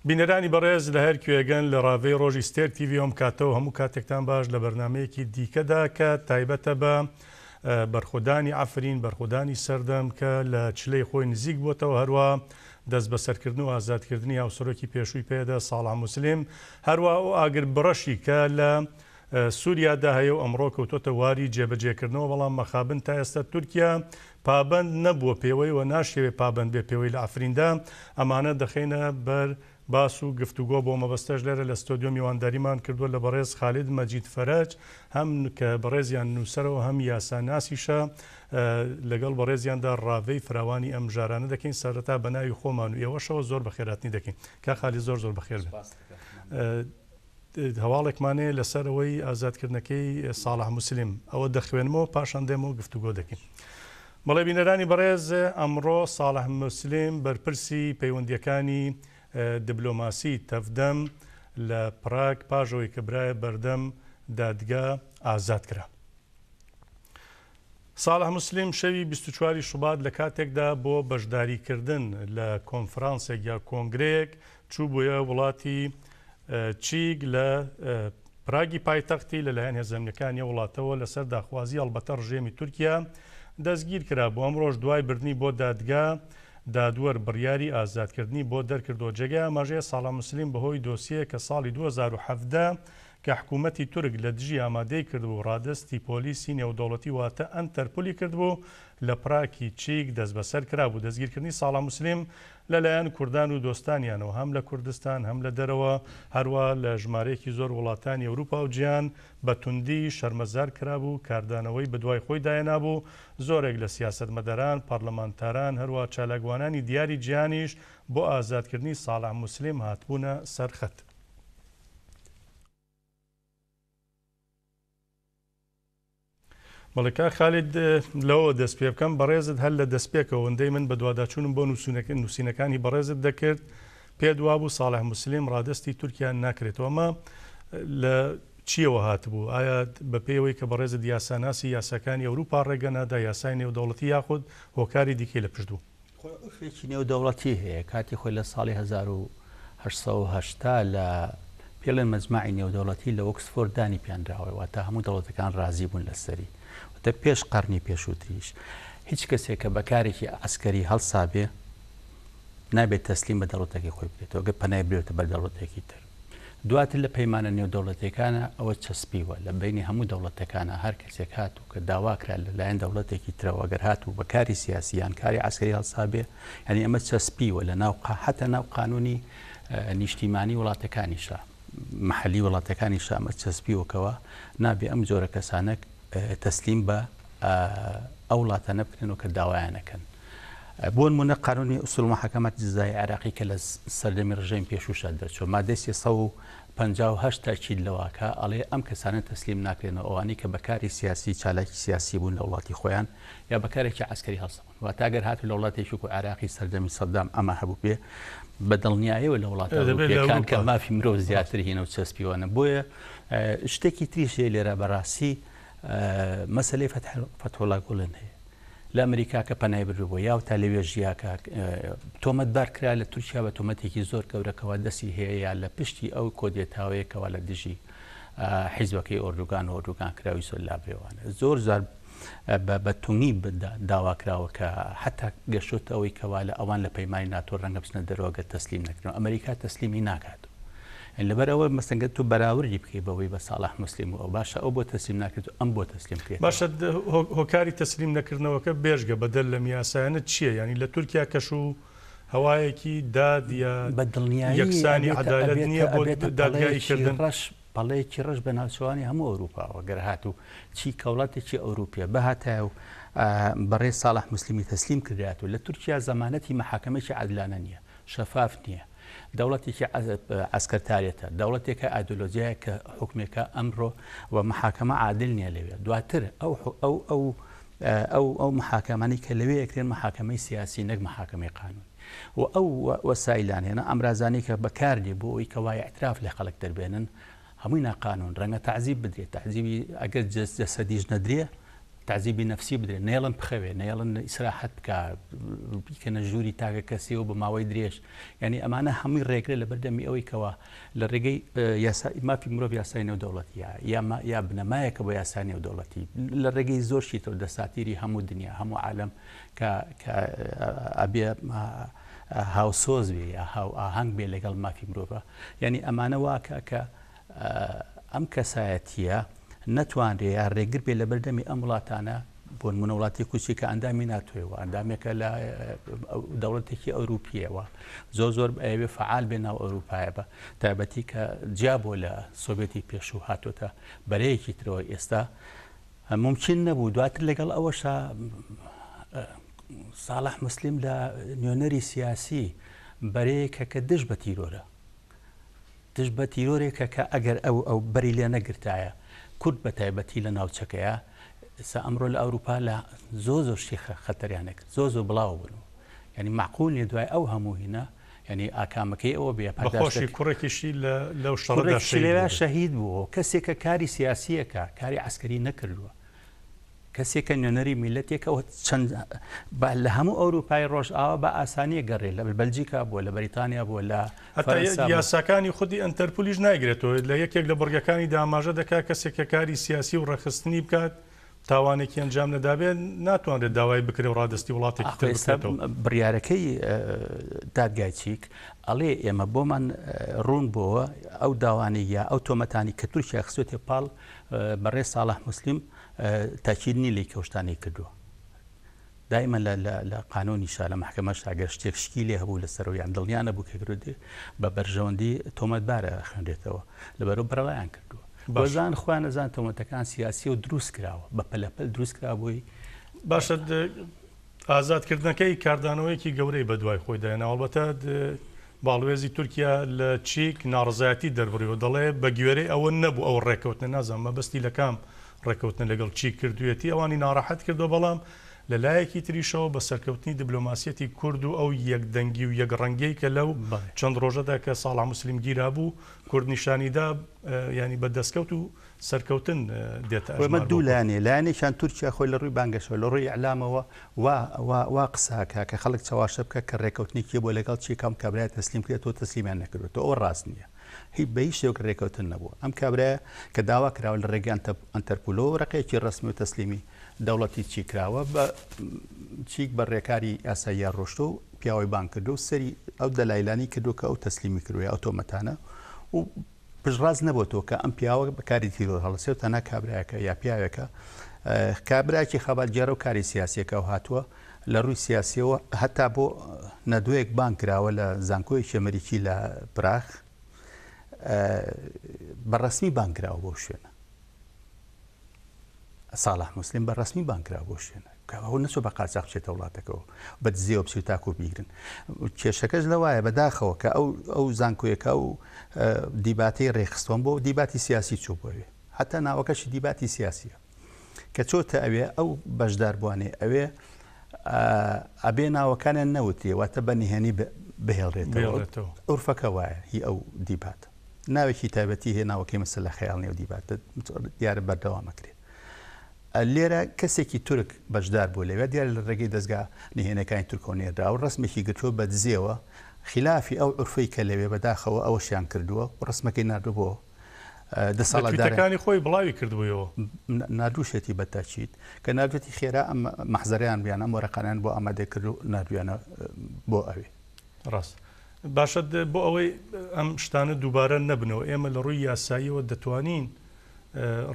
بینەرانی بەڕێز لە هەر کوێگەن لە ڕاڤەی ڕۆژی ستێرک تیڤی ئەم کاتەوە هەموو کاتێکتان باش لە بەرنامەیەکی دیکەدا کە تایبەتە بە بەرخۆدانی عەفرین، بەرخۆدانی سەردەم کە لە چلەی خۆی نزیک بۆتەوە هەروا دەستبەسەرکردن و ئازادکردنی هاوسەرۆکی پێشووی پەیەدە ساڵح موسلیم هەروا ئەو ئاگربڕەشی کە لە سوریادا هەیە و ئەمڕۆ کەوتۆتە واری جێبەجێکردنەوە، بەڵام مەخابن تا ئێستا تورکیا پابەند نەبووە پێوەی و ناشیەوێ پابەند بێ پێوەی لە عەفریندا، ئەمانە دەخەینە بەر باس و گفتوگۆ، بۆ مەبەستەش لێرە لە ستۆدیۆ میوانداریمان کردووە لە بەڕێز خالید مەجید فەرەج هەم کە بەڕێزیان نووسەرە و هەم یاساناسیشە، لەگەڵ بەڕێزیاندا ڕاڤەی فراوانی ئەم مژارانە دەکەین، سەرەتا بە ناوی خۆمان و ئێوەشەوە زۆر بەخێرهاتنی دەکەین. کاک خالید زۆر زۆر بەخێر بێن. هەواڵێکمان هەیە لەسەر ئەوەی ئازادکردنەکەی ساڵح موسلیم، ئەوە دەخوێنمەوە پاشان دێمەوە گفتوگۆ دەکەین. بەڵێ بینەرانی بەڕێز، ئەمڕۆ ساڵح موسلیم بەرپرسی پەیوەندییەکانی دبلۆماسی تەڤدەم لە پراگ پاش ئەوەی کە برایە بەردەم دادگا ئازاد کرا. ساڵح موسلیم شەوی 24 ی شوبات لە کاتێکدا بۆ بەشداریکردن لە کۆنفرانسێک یا کۆنگرەیەک چووبوویە وڵاتی چیک لە پراگی پایتەختی لەلایەن هێزە ئەمنیەکانی ئەو وڵاتەوە لەسەر داخوازی ئەڵبەتە ڕژێمی تورکیا دەستگیر کرابوو، ئەمڕۆش دوای بردنی بۆ دادگا دادوەر بڕیاری ئازادکردنی بۆ دەرکردووە. جێگای ئاماژەیە ساڵح موسلیم بەهۆی دۆسیەیەک کە ساڵی 2017 کە حکوومەتی تورک لە دژی ئامادەی کردبوو ڕادەستی پۆلیسی نێودەوڵەتی واتە ئەنتەرپولی کردبوو لە پراکی چیک دەستبەسەر کرابوو. دەستگیرکردنی ساڵح موسلیم لە لایەن کوردان و دۆستانیانەوە هەم لە کوردستان هەم لە دەرەوە هەروا لە ژمارەیەکی زۆر وڵاتانی ئەوروپا و جیهان بە توندی شەرمەزار کرابوو کاردانەوەی بەدوای خۆیدا هێنابوو زۆرێک لە سیاسەتمەداران پارلەمانتاران هەروا چالاکوانانی دیاری جیهانیش بۆ ئازادکردنی ساڵح موسلیم هاتبوونە سەر خەت. بەڵێ کاک خالید لەوەوە دەست پێ بکەم بەڕێزت هەر لە دەستپێکەوە وندەی من بەدواداچوونم بۆ نووسینەکانی بەڕێزت دەکرد پێت وابوو ساڵح موسلیم ڕادەستی تورکیا ناکرێتەوە ئەمە لە چیەوە هاتبوو ئایا بە پێوەی کە بەڕێزت یاساناسی یاساکانی ئەوروپا ڕێگە نادا یاسای نێودەوڵەتی یاخود هۆکاری دیکەی لە پشت بوو؟ خۆی عورفێکی نێودەوڵەتی هەیە، کاتی خۆی لە ساڵی 1880 لە پێڵێن مەجمەعی نێودەوڵەتی لە ئۆکسفۆرد دانی پێنراوە، واتە هەموو دەوڵەتەکان ڕازی بوون لەسەری، واتە پێش قەرنی پێشووتریش هیچ کەسێک کە بە کارێکی عەسکەری هەڵسابێ نابێت تەسلیم بە دەوڵەتەکەی خۆی بکرێتەوە گەر پەنای برێتە بەر دەوڵەتێکی تر. دواتر لە پەیمانە نێودەوڵەتیەکانا ئەوە چەسپیوە لە بەینی هەموو دەوڵەتەکانا هەر کەسێک هاتوو کە داواکرا لە لایەن دەوڵەتێکی ترەوە گەر هاتوو بە کاری سیاسی یان کاری عەسکەری هەڵسابێ یانی ئەمە چەسپیوە لە ناو حەتا ناو قانونی نیشتیمانی وڵاتەکانیشا محەلی وڵاتەکانیشا ئەمە چەسپیوە کەوا نابێ ئەم جۆرە کەسانە تەسلیم بە ئەو وڵاتانە بکرێنەوە کە داوایان ئەکەن. بۆ نموونە قانونی اصول محاکمات جزایی عێراقی کە لە سەردەمی ڕژێمی پێشووشا دەرچووە مادەی 358 تاکید لەوە ئەکا ئەڵێ ئەم کەسانە تەسلیم ناکرێنەوە ئەوانەی کە بە کاری سیاسی چالاکی سیاسی بوون لە وڵاتی خۆیان یا بە کارێکی عەسکەری هەڵسەبوون واتە ئەگەر هاتوو لە وڵاتێکی وەکو عێراقی سەردەمی سەدام ئەمە هەبووبێ بە دڵنیایەوە لە وڵاتە ئەوروپیەکان کە مافی مرۆڤ زیاتر هینە و چەسپیوەنە بۆیە شتێکی تریش هەیە لێرە بەڕاستی مەسەلەی فەتحوڵا گوڵن هەیە لە ئەمریکا کە پەنای بردبوو یاو تا لەوێ ژیا کە تۆمەتبار کرا لە تورکیا بە تۆمەتێکی زۆر گەورە کەوا دەستی هەیە یا لە پشتی ئەو کۆدێتاوەیە کەوا لە دژی حیزبەکەی ئۆردوگان و ئۆردوگان کراوی زۆر لابرێوانە زۆر زار بە تونی داوا کراوە کە حتا گەشتۆتە ئەوەی کەوا لە ئەوان لە پەیمانی ناتۆ ڕەنگە بچنە دەرەوە گەر تەسلیم نەکرن ئەمریکا تەسلیمی ناکات. لەبەر ئەوە مەسەن گەر تۆ بەراوردی بکەی بەوەی بە ساڵح موسلیم و ئەو باشە ئەو بۆ تەسلیم ناکرێت و ئەم بۆ تەسلیم کرێتەوە. باشە هۆکاری تەسلیم نەکردنەوەکە بێژگە بەدەر لەم یاسایانە چییە؟ یانی لە تورکیا کەش و هەوایەکی داد یا بە دڵنیایی یەکسانی ئەبێتە عەدالەت ئەبێتە نییە بۆ ئەبێتە دادگایی پەڵەیەکی کردن؟ ڕەش پەڵەیەکی ڕەش بە ناوچەوانی هەموو ئەوروپاوە گەر هاتوو چی کە وڵاتێکی ئەوروپیە بهاتایە و بەڕێز ساڵح موسلیمی تەسلیم کردایەت و لە تورکیا زەمانەتی مەحاکەمەیەکی عادلانە نییە شەفاف نییە دەوڵەتێکی عەسکەرتارێتە، دەوڵەتێکە ئایدۆلۆجیایە کە حوکمێکە ئەمڕۆ و محاکەمە عادل نییە لەوێ. دواتر ئەو ئەو ئەو ئەو ئەو محاکەمانەی کە لەوێ ئەکرێن محاکەمەی سیاسی نەک محاکەمەی قانون و ئەو وەسایلانە یان ئامرازانەی کە بەکاردێ بۆ ئەوەی کەوا ئیعتراف لە خەڵک دەربێنن هەمووی ناقانون ڕەنگە تەعزیب بدرێت تەعزیبی ئەگەر جەسەدیش نەدرێ. تەعزیبی نەفسی بدرێ، نەیەڵن بخەوێ، نەیەڵن ئیسراحەت بکا، بیکەنە ژووری تاکە کەسیەوە بە ماوەی درێژ. یانی ئەمانە هەمووی ڕێگرە لە بەردەمی ئەوەی کەوا لە ڕێگەی یاسا مافی مرۆڤ یاسای نێودەوڵەتیە یا یا بنەمایەکە بۆ یاسای نێودەوڵەتی لە ڕێگەی زۆر شتەوە دەساتیری هەموو دنیا هەموو عالەم کە کە ئەبێ هاوسۆز بێ یا هاوئاهەنگ بێ لەگەڵ مافی مرۆڤە یانی ئەمانە واکە کە ئەم کەسایەتییە نەتوانرێ یا رێگر بێ لەبەردەمی ئەم وڵاتانە، بۆنمونە وڵاتی کوچی کە ئەندامی ناتۆیە و ئەندامێکە لە دەوڵەتێکی ئەوروپییە و زۆر زۆر ئەیەوێ فەعال بێ ناو ئەوروپایە بە تایبەتی کە جیا بۆ لە سۆڤێتی پێشوو هاتۆتە بەرەیەکی ترەوە ئێستا ممکن نەبوو دواتر لەگەڵ ئەوەشا ساڵح مسلیم لە نوێنەری سیاسی بەرەیەکە کە دژ بە تیرۆرە دژ بە تیرۆرێکە کە ئەگەر ئەو ئەو بەری لێ نەگرتایە کورد بە تایبەتی لە ناوچەکەیا ئێستا ئەمڕۆ لە ئەوروپا لە زۆر زۆر شتی خەتەریان نەکرد زۆر زۆر بڵاو بوون یعنی معقول نیە دوای ئەو هەموو هینە یعنی ئاکامەکەی ئەوە بێ بەخۆشی کوڕێکیشی لە لەو شەڕەدا شەهید شەهید بوو کەسێکە کاری سیاسیەکە کاری عسکەری نەکردووە کەسێکە نوێنەری میللەتێکە و چەند لە هەموو ئەوروپای ڕۆژئاوا بە ئاسانی گەڕێ لە بەلجیکا بووە لە بەریتانیا بووە لە فەرەنسا بووە. یاساکانی خودی ئەنتەرپولیش نایگرێتەوە لە یەکێک لە بڕگەکانی دا ئاماژە دەکات کەسێک کە کاری سیاسی و ڕێکخستنی بکات تاوانێکی ئەنجام نەدابێت ناتوانرێت داوای بکرێ و ڕادەستی وڵاتێکی تر بکرێتەوە. بڕیارەکەی دادگای چیک ئەڵێ ئێمە بۆمان ڕوون بۆوە ئەو داوانەی یا ئەو تۆمەتانی کە تورکیا خستوێتە پاڵ بەڕێز ساڵح موسلیم تاکید نی لێی کەو شتانەی کردووە دائیما لە لە لە قانونیشا لە مەحکەمەشا گەر شتێک شکی لێ هەبوو لەسەرەوە یان دڵنیا نەبوو کە کردووە بە بەرژەوەندی تۆمەتبارە خوێنرێتەوە لەبەرەوە بەرەڵایان کردووە بەزان خۆیان نەزان تۆمەتەکان سیاسی و دروست کراوە بە پەلەپەل دروست کرا بۆی باشە ئازادکردنەکەی کاردانەوەیەکی گەورەی بەدوای خۆیدا هێنا، ئەڵبەتە باڵوێزی تورکیا لە چیک ناڕەزایەتی دەربڕی و دەڵێ بەگوێرەی ئەوە نەبوو ئەو ڕێککەوتنە، نازانم مەبەستی لە کام ڕێککەوتنە لەگەڵ چیک کردوویەتی ئەوانی ناڕەحەت کردووە، بەڵام لە لایەکی تریشەوە بە سەرکەوتنی دبلۆماسیەتی کورد و ئەو یەکدەنگی و یەکڕەنگیەی کە لەو چەند ڕۆژەدا کە ساڵح موسلیم گیرابوو کورد نیشانیدا یانی بە دەستکەوت و سەرکەوتن دێتە ئەمە ئەژمار بۆ دوو کورد. لایەنەیە، لایەنێکیان تورکیا خۆی لە ڕووی بانگەشەوە، لە ڕووی ئیعلامەوە وا وا وا قسە ئەکا کە خەڵک چەواشە بکا کە ڕێکەوتنێکی هەبووە لەگەڵ چیک ئەم کابرایە تەسلیم کرێتەوە تەسلیمیان نەکردووەتەوە ئەوە ڕاست نییە هی بە هیچ شێوەک ڕێکەوتن نەبووە ئەم کابرایە کە داوا کراوە لە ڕێگەی ئەنتە ئەنتەرپولەوە وەرەقەیەکی ڕەسمی و تەسلیمی دەوڵەتی چیک کراوە بە چیک بە ڕێکاری یاساییە ڕۆشتووە و پیاوەی بانگ کردووە و سەری ئەو دەلایلانەی کردووە کە ئەو تەسلیمی کردووە یا ئەو تۆمەتانە و پشتڕاست نەبۆتەوە کە ئەم پیاوە بە کاری تیرۆر هەڵەسێ و تەنها کابرایەکە یا پیاوێکە کابراکی خەباتگێڕە و کاری سیاسیەکە و هاتووە لە ڕووی سیاسیەوە هەتا بۆ نەدوەیەک بانگ کراوە لە زانکۆیەکی ئەمریکی لە پراخ بە ڕەسمی بانگ کراوە بۆ شوێنە ساڵح موسلیم بە ڕەسمی بانگ کرا بۆ شوێنە کە ئەو نەچوو بە قاچاخ بچێتە وڵاتەکەەوە بە دزیەوە بچێت تاکو بیگرن کێشەکەش لەوایە بەداخەوە کە ئەو ئەو زانکۆیەکە و دیباتی ڕێکخستوەم بۆ دیباتی سیاسی چوو بۆێ حتا ناوەکەشی دیباتی سیاسیە کە چۆتە ئەوێ ئەو بەشداربووانەی ئەوێ ئەبێ ناوەکانیان نەوترێ واتە بە نهێنی بهێڵرێتەوە عورفەکە وایە هی ئەو دیباتە ناوێکی تایبەتی هەیە ناوەکەی مەسەل لە خەیاڵ نیە و دیباتە دیارە بەردەوام ئەکرێ لێرە کەسێکی تورک بەشدار بوو لەوێ دیارە لە ڕێگەی دەزگا نهێنەکانی تورکەوە نێردراوە ڕەسمێکی گرتووە بە دزیەوە خلافی ئەو عورفەی کە لەوێ بەداخەوە ئەوەشیان کردووە و ڕەسمەکەی ناردوو بۆ لە تویتەکانی خۆی بڵاوی کردبوویەوە. ناردووشێتی بە تاکید کە ناردوێتی خێرا ئەم مەحزەرەیان بیان ئەم وەرەقانیان بۆ ئامادە کرد و ناردویانە بۆ ئەوێ. ڕاست. باشە بۆ ئەوەی ئەم شتانە دووبارە نەبنەوە ئێمە لە ڕووی یاساییەوە دەتوانین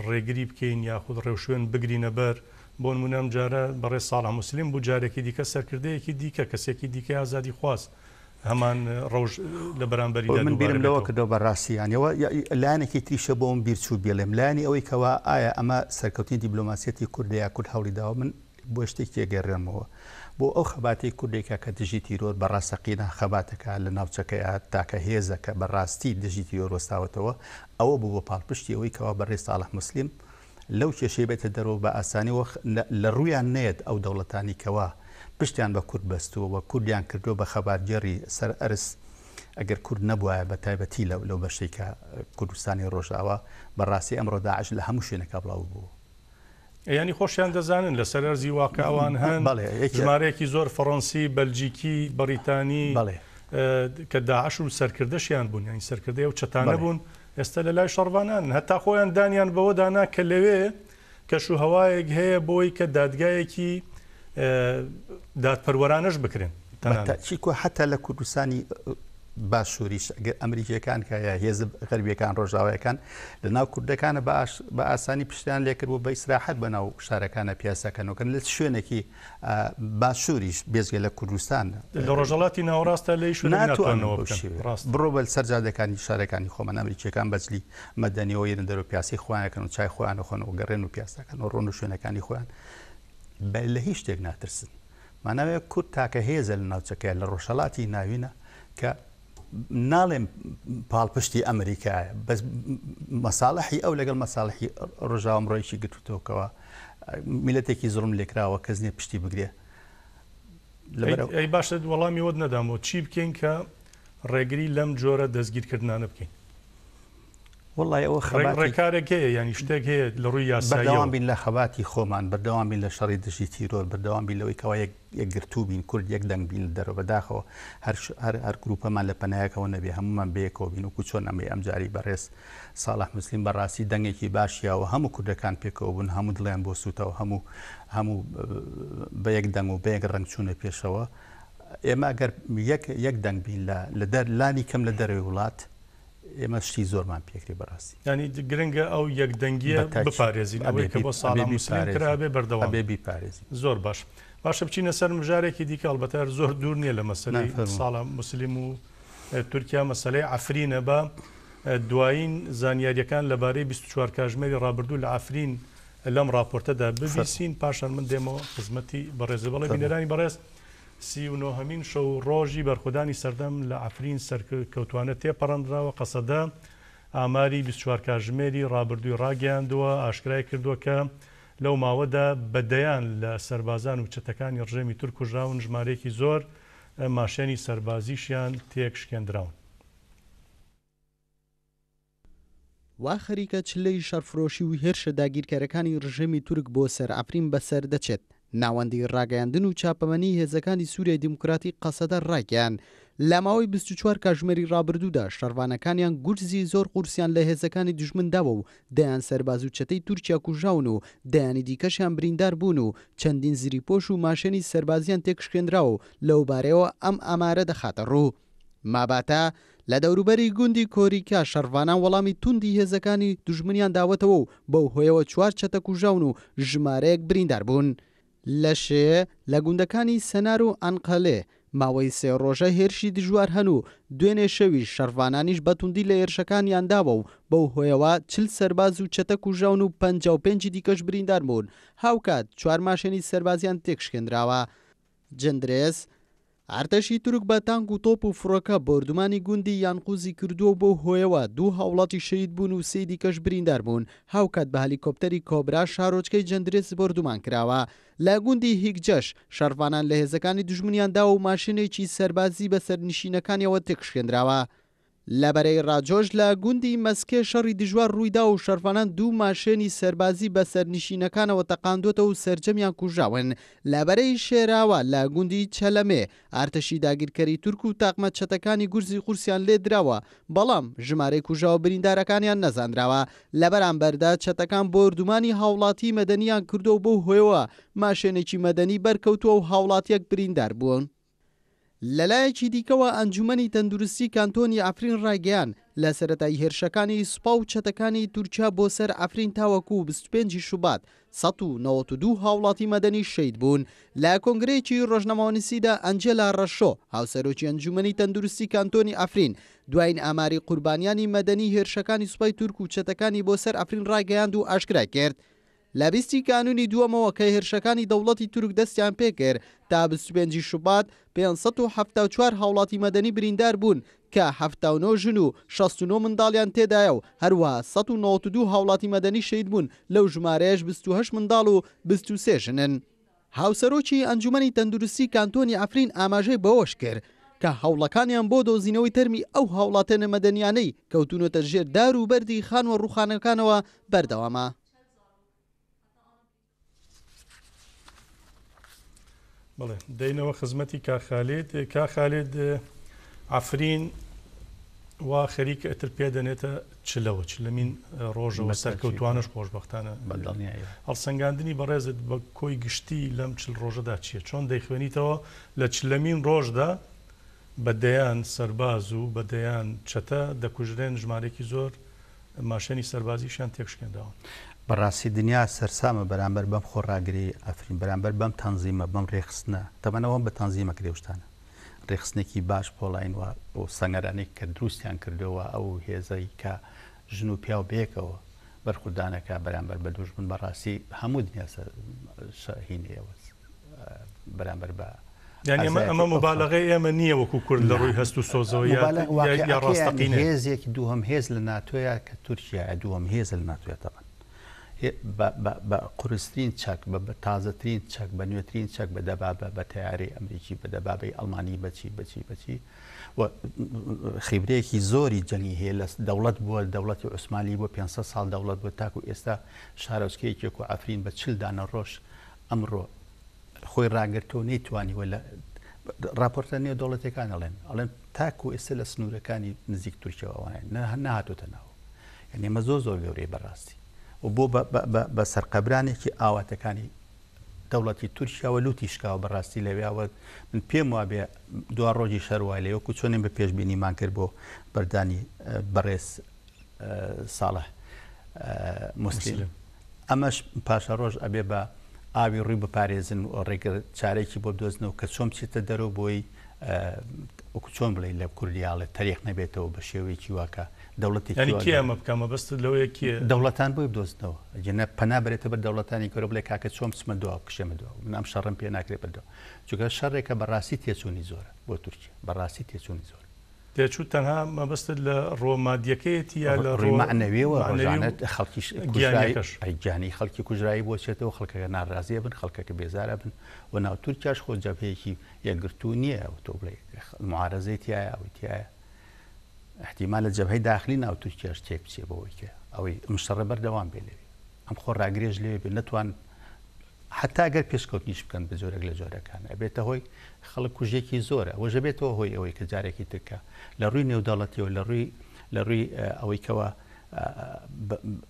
ڕێگری بکەین یاخود ڕێوشوێن بگرینە بەر بۆ نموونە ئەم جارە بەڕێز ساڵح موسلیم بوو جارێکی دیکە سەرکردەیەکی دیکە کەسێکی دیکەی ئازادیخواز هەمان ڕەوش لە بەرامبەریدا من دووبارە بیرم لەوە بێتەوە. کردەوە بە ڕاستی یانی ئەوە لایەنێکی تریشە بۆم بیر چوو بیڵێم لایەنی ئەوەی کەوا ئایا ئەمە سەرکەوتنی دیبلۆماسیەتی کوردە یا کورد هەوڵی داوە من بۆ شتێکی ئەگەرێمەوە بۆ ئەو خەباتەی کوردێکە کە دژی تیرۆر بە ڕاستەقینە خەباتەکە لە ناوچەکەیا تاکە هێزە کە بە ڕاستی دژی تیرۆر وەستاوەتەوە ئەوە بوو بە پاڵپشتی ئەوەی کەوا بەڕێز ساڵح موسلیم لەو کێشەی بێتە دەرەوە بە ئاسانی وە لە ڕوویان نەیەت ئەو دەوڵەتانی کەوا پشتیان بە کورد بەستووە و کوردیان کردووە بە خەباتگێڕی سەر ئەرز ئەگەر کورد نەبوایە بە تایبەتی لەو لەو بەشەی کە کوردستانی ڕۆژئاوا بە ڕاستی ئەمڕۆ داعش لە هەموو شوێنێکا بڵاو بوو. یانی خۆشیان دەزانن لەسەر ئەرزی واقع ئەوان هەن، ژمارەیەکی زۆر فەڕەنسی، بەلجیکی، بەڕیتانی کە داعش و سەرکردەشیان بوون، یانی سەرکردەی ئەو چەتانە بوون، ئێستا لە لای شەڕڤانانن. هەتا خۆیان دانیان بەوەدا نا کە لەوێ کەش و هەوایەک هەیە بۆی کە دادگایەکی دادپەروەرانەش بکرێن. تەنانەت حەتا لە کوردستانی باشووریش ئەگەر ئەمریکیەکان کە یا هێزە غەربیەکان ڕۆژاوایەکان لە ناو کوردەکانە بە ئاسانی پشتیان لێکرد و بە ئیسراحەت بە ناو شارەکانە پیاسەکەنەوەکەن لە شوێنێکی باشووریش بێزگە لە کوردستان لە ڕۆژهەڵاتی ناوەڕاستە لە هیچ شوێنێک ناتواننەوە بکەن. ڕاست بڕۆ بە سەر جادەکانی شارەکانی خۆمان ئەمریکیەکان بەجلی مەدەنیەوە یەنە دەرەوە پیاسەی خۆیانەکەن و چای خۆیان خۆن و گەڕێن و پیاسەکەن و ڕۆن و شوێنەکانی خۆیان لە هیچ شتێک ناترسن. ماناوێ کورد تاکە هێزە لە ناوچەکەیا لە ڕۆژهەڵاتی ناوینە کە ناڵێم پاڵپشتی ئەمریکایە بەس مەساڵحی ئەو لەگەڵ مەساڵحی ڕۆژاوام ڕۆیشی گرتوتەوەکەوە میلەتێکی زوڵم لێکراوە کەس نییە پشتی بگرێ. ئەی باشە وەڵامی وەت نەدامەوە چی بکەین کە ڕێگری لەم جۆرە دەستگیرکردنانە بکەین؟ وەڵای ئەوە خەباتی ڕێکارێک هەیە یانی شتێک هەیە لە ڕووی یاساییەوە؟ بەردەوام بین لە خەباتی خۆمان، بەردەوام بین لە شەڕی دژی تیرۆر، بەردەوام بین لەوەی کەوا یەک یەکگرتوو بین، کورد یەک دەنگ بین لە دەرەوە، بەداخەوە هەر هەر هەر گرووپەمان لە پەنایەکەوە نەبێ هەموومان بەیەکەوە بین وەکوو چۆن ئەمەی ئەمجارەی بەڕێز ساڵح موسلیم بەڕاستی دەنگێکی باش یاوە هەموو کوردەکان پێکەوە بوون هەموو دڵیان بۆ سووتاو هەموو هەموو بە یەک دەنگ و بە یەک ڕەنگ چوونە پێشەوە ئێمە ئەگەر یەک یەک دەنگ بین لە لە دەر لانی کەم لە دەرەوەی وڵات ئێمە شتی زۆرمان پێکرێ بەڕاستی. یانی گرنگە ئەو یەک دەنگیە بپارێزین ئەوەی کە بۆ ساڵح موسلیم کرا ئەبێ بەردەوام ئەبێ بیپارێزین. زۆر باش باشە بچینە سەر مژارێکی دیکە ئەڵبەتە هەر زۆر دوور نییە لە مەسەلەی ساڵح موسلیم و تورکیا مەسەلەی عەفرینە بە دوایین زانیاریەکان لەبارەی 24 کاژمێری ڕابردوو لە عەفرین لەم ڕاپۆرتەدا ببیسین پاشان من دێمەوە خزمەتی بەڕێزە بەڵێ بینەرانی بەڕێز 39 هەمین شەو و ڕۆژی بەرخۆدانی سەردەم لە عەفرین سەرکەوتوانە تێپەڕندراوە، قەسەدە ئاماری 24 کاتژمێری ڕابردووی ڕاگەیاندووە، ئاشکرای کردووە کە لەو ماوەدا بە دەیان لە سەربازان و چەتەکانی ڕژێمی تورک کوژراون، ژمارەیەکی زۆر ماشێنی سەربازیشیان تێکشکێندراون. وا خەریکە چلەی شەڕفرۆشی و هێرشە داگیرکەرەکانی ڕژێمی تورک بۆ سەر عەفرین بەسەر دەچێت. ناوەندی ڕاگەیاندن و چاپەمەنی هێزەکانی سوریای دیموکراتی قەسەدە ڕایگەیاند، لە ماوەی 24 کاژمێری ڕابردوودا شەڕڤانەکانیان گورزی زۆر قورسیان لە هێزەکانی دوژمن داوە و دەیان سەرباز و چەتەی تورکیا کوژراون و دەیانی دیکەشیان بریندار بوون و چەندین زریپۆش و ماشێنی سەربازیان تێکشکێنراوە و لەوبارەیەوە ئەم ئامارە دەخاتە ڕوو. ماباتا، لە دەوروبەری گوندی کۆریکا شەڕڤانان وەڵامی توندی هێزەکانی دوژمنیان داوەتەوە و بەو هۆیەوە چوار چەتە کوژراون و ژمارەیەک بریندار بوون. لە شێ، لە گوندەکانی سەنار و ئەنقەلێ ماوەی سێ ڕۆژە هێرشی دژوار هەن و دوێنێ شەویش شەڕڤانانیش بە توندی لە هێرشەکانیان داوە و بەو هۆیەوە 40 سەرباز و چەتە کوژراون و 55 دیکەش بریندار بوون، هاوکات چوار ماشێنی سەربازیان تێکشکێندراوە. جندرێس، ئەرتەشی تورک بە تانک و تۆپ و فڕۆکە بۆردومانی گوندی یانقوزی کردووە و بەو هۆیەوە دوو هاوڵاتی شەهید بوون و سێی دیکەش بریندار بوون، هاوکات بە هەلیکۆپتەری کۆبرا شارۆچکەی جەندرێس بۆردومان کراوە. لە گوندی هیکجەش شەڕڤانان لە هێزەکانی دوژمنیان داوە و ماشێنێکی سەربازی بە سەرنشینەکانیەوە تێکشکێندراوە. لە بەرەی ڕاجۆش لە گوندی مەسکێ شەڕی دژوار ڕوویدا و شەڕڤانان دوو ماشێنی سەربازی بە سەرنشینەکانەوە تەقاندووەتەوە و سەرجەمیان کوژراون. لە بەرەی شێراوە لە گوندی چەلەمێ ئارتەشی داگیرکەری تورک و تاقمە چەتەکانی گورزی قورسیان لێ دراوە، بەڵام ژمارەی کوژراوە بریندارەکانیان نەزانراوە. لە بەرامبەردا چەتەکان بۆردومانی هاوڵاتیی مەدەنییان کردووە و بەو هۆیەوە ماشێنێکی مەدەنی بەرکەوتووە و هاوڵاتییەک بریندار بوون. لەلایەکی دیکەوە ئەنجومەنی تەندروستی کانتۆنی عەفرین ڕایگەیاند، لە سەرەتای هێرشەکانی سوپا و چەتەکانی تورکیا بۆ سەر عەفرین تاوەکو 25 ی شوبات 192 هاوڵاتی مەدەنی شەهید بوون. لە کۆنگرەیەکی ڕۆژنامەوانیسیدا ئەنجێلا ڕەشۆ، هاوسەرۆکی ئەنجومەنی تەندروستی کانتۆنی عەفرین، دوایین ئاماری قوربانیانی مەدەنی هێرشەکانی سوپای تورک و چەتەکانی بۆ سەر عەفرین ڕایگەیاند و ئاشکرای کرد، لە 20 ی کانوونی دووەمەوە کە هێرشەکانی دەوڵەتی تورک دەستیان پێکرد تا 25 ی شوبات 574 هاوڵاتی مەدەنی بریندار بوون کە 79 ژن و 69 منداڵیان تێدایە و هەروەها 192 هاوڵاتی مەدەنی شەهید بوون لەو ژمارەیەش 28 منداڵ و 23 ژنن. هاوسەرۆکی ئەنجومەنی تەندروستی کانتۆنی عەفرین ئاماژەی بەوەشکرد، کە هەوڵەکانیان بۆ دۆزینەوەی تەرمی ئەو هاوڵاتیانە مەدەنیانەی کەوتوونەتە ژێر دار و بەردی خانووە ڕووخانەکانەوە بەردەوامە. بەڵێ دەینەوە خزمەتی کاک خالید. کاک خالید عەفرین وا خەریکە ئیتر پێ دەنێتە چلەوە، چلەمین ڕۆژەوە سەرکەوتوانەش خۆشبەختانە. هەڵسەنگاندنی بەڕێزت بە کۆی گشتی لەم چل ڕۆژەدا چییە؟ چۆن دەیخوێنیتەوە لە چلەمین ڕۆژدا بە دەیان سەرباز و بە دەیان چەتە دەکوژرێن، ژمارەیەکی زۆر ماشێنی سەربازیشیان تێکشکێنراون. بەڕاستی دنیا سەرسامە بەرامبەر بەم خۆڕاگری عەفرین، بەرامبەر بەم تەنزیمە، بەم رێکخستنە، تەبعەن ئەوە بە تەنزیم ئەکرێ ئەو شتانە، رێکخستنێکی باش پۆڵاین و ئەو سەنگەرانەی کە دروستیان کردووە، ئەو هێزەی کە ژن و پیاو بەیەکەوە بەرخودان ئەکا بەرامبەر بە دوژمن، بەڕاستی هەموو دنیا هینەیە بەرامبەر بە یانی ئەمە ئەمە موبالەغەی ئێمە نییە وەکو کورد لە ڕووی هەست و سۆزەوە یا یا ڕاستەقینەیە. هێزێک دووهەم هێز لە ناتۆیە کە تورکیایە دووهەم هێزە لە ناتۆیە تەبعەن بە قورسترین چەک بە تازەترین چەک بە نوێترین چەک بە دەبابە بە تەیارەی ئەمریکی بە دەبابەی ئەڵمانی بەچی بەچی بەچی و خیبرەیەکی زۆری جەنگی هەیە لە دەوڵەت بووە دەوڵەتی عوسمانی بۆ 500 ساڵ دەوڵەت بووە تاکو ئێستا شارۆچکەیەکی وەکو عەفرین بە چل دانە ڕۆژ ئەمڕۆ خۆی ڕاگرتووە و نەیتوانیوە لە ڕاپۆرتە نێودەوڵەتیەکان ئەڵێن ئەڵێن تاکو ئێستا لە سنوورەکانی نزیک تورکیاوە ئەوانە نەهاتۆتە ناوە یعنی ئەمە زۆر زۆر گەورەیە بەڕاستی و بۆ بە سەرقەبرانێکی ئاواتەکانی دەوڵەتی تورکیاوە لوتی شکاوە بەڕاستی لەویاوە من پێم وابێ دوا ڕۆژی شەر وای لێ وەکو چۆنیم بە پێشبینیمان کرد بۆ بەردانی بەڕێز ساڵح موسلیم ئەمەش پاشەڕۆژ ئەبێ بە ئاوی ڕووی بپارێزن و ڕێگە چارێکی بۆ بدۆزنەوە کە چۆن بچێتە دەرەوە بۆی وەکو چۆن بڵێ لە کوردیاڵێ تەریق نەبێتەوە بە شێوەیەکی واکە دەوڵەتێکی یانی کێ ئەمە بکا مەبەستت لەوەیە کێ؟ دەوڵەتان بۆی بدۆزنەوە ئەگەر پەنا بەرێتە بەر دەوڵەتانی گەورە بڵێ کاکە چۆن بچمە دواوە بکشێمە دواوە من ئەم شەڕەم پێ ناکرێ بەردەوە چونکە شەڕێکە بەڕاستی تێچوونی زۆرە بۆ تورکیا بەڕاستی تێچوونی زۆرە. تێچوو تەنها مەبەستت لە ڕووە مادیەکەیەتی یا لە ڕووی مەعنەویەوە ڕۆژانە خەڵکیش گیانەکەش گیانی خەڵکی کوژرایی بۆ چێتەوە خەڵکەکە ناڕازیە بن خەڵکەکە بێزارە بن و ناو تورکیاش خۆ جەبهەیەکی یەکگرتوو نییە و تۆ بڵێ معارەزەی تایە ئەوەی تایە احتیمالە جەبهەی داخلی ناو تورکیاش تێک بچێ بەوەی کە ئەوەی ئەم شەڕە بەردەوام بێ لەوێ ئەم خۆ ڕاگرێژ لێ بێ نەتوان حەتا گەر پێشکەوتنیش بکەن بە جۆرێک لە جۆرەکان ئەبێتە هۆی خەڵک کوژێکی زۆرە ئەوەش ئەبێتەوە هۆی ئەوەی کە جارێکی تر کە لە ڕووی نێودەوڵەتیەوە لە ڕووی لە ڕووی ئەوەی کەوا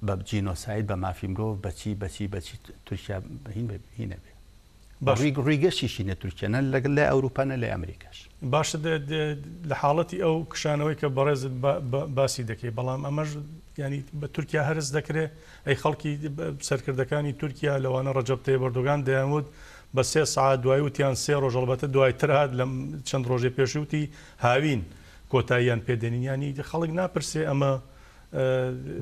بە جینۆساید بە مافی مرۆڤ بەچی بەچی بەچی تورکیا هین هینە بێ باش ڕووی ڕووی گەشیشی نە تورکیا نە لەگەڵ لای ئەوروپا نە لای ئەمریکاش. باشە لە حاڵەتی ئەو کشانەوەی کە بەڕێزت باسی دەکەی بەڵام ئەمەش یانی بە تورکیا هەرس دەکرێ ئەی خەڵکی سەرکردەکانی تورکیا لەوانە ڕەجەب تەیب ئەردۆگان دەیانوت بە سێ سەعات دوای وتیان سێ ڕۆژ ئەڵبەتە دوای تر هات لەم چەند ڕۆژەی پێشوو وتی هاوین کۆتاییان پێ دێنین یانی خەڵک ناپرسێ ئەمە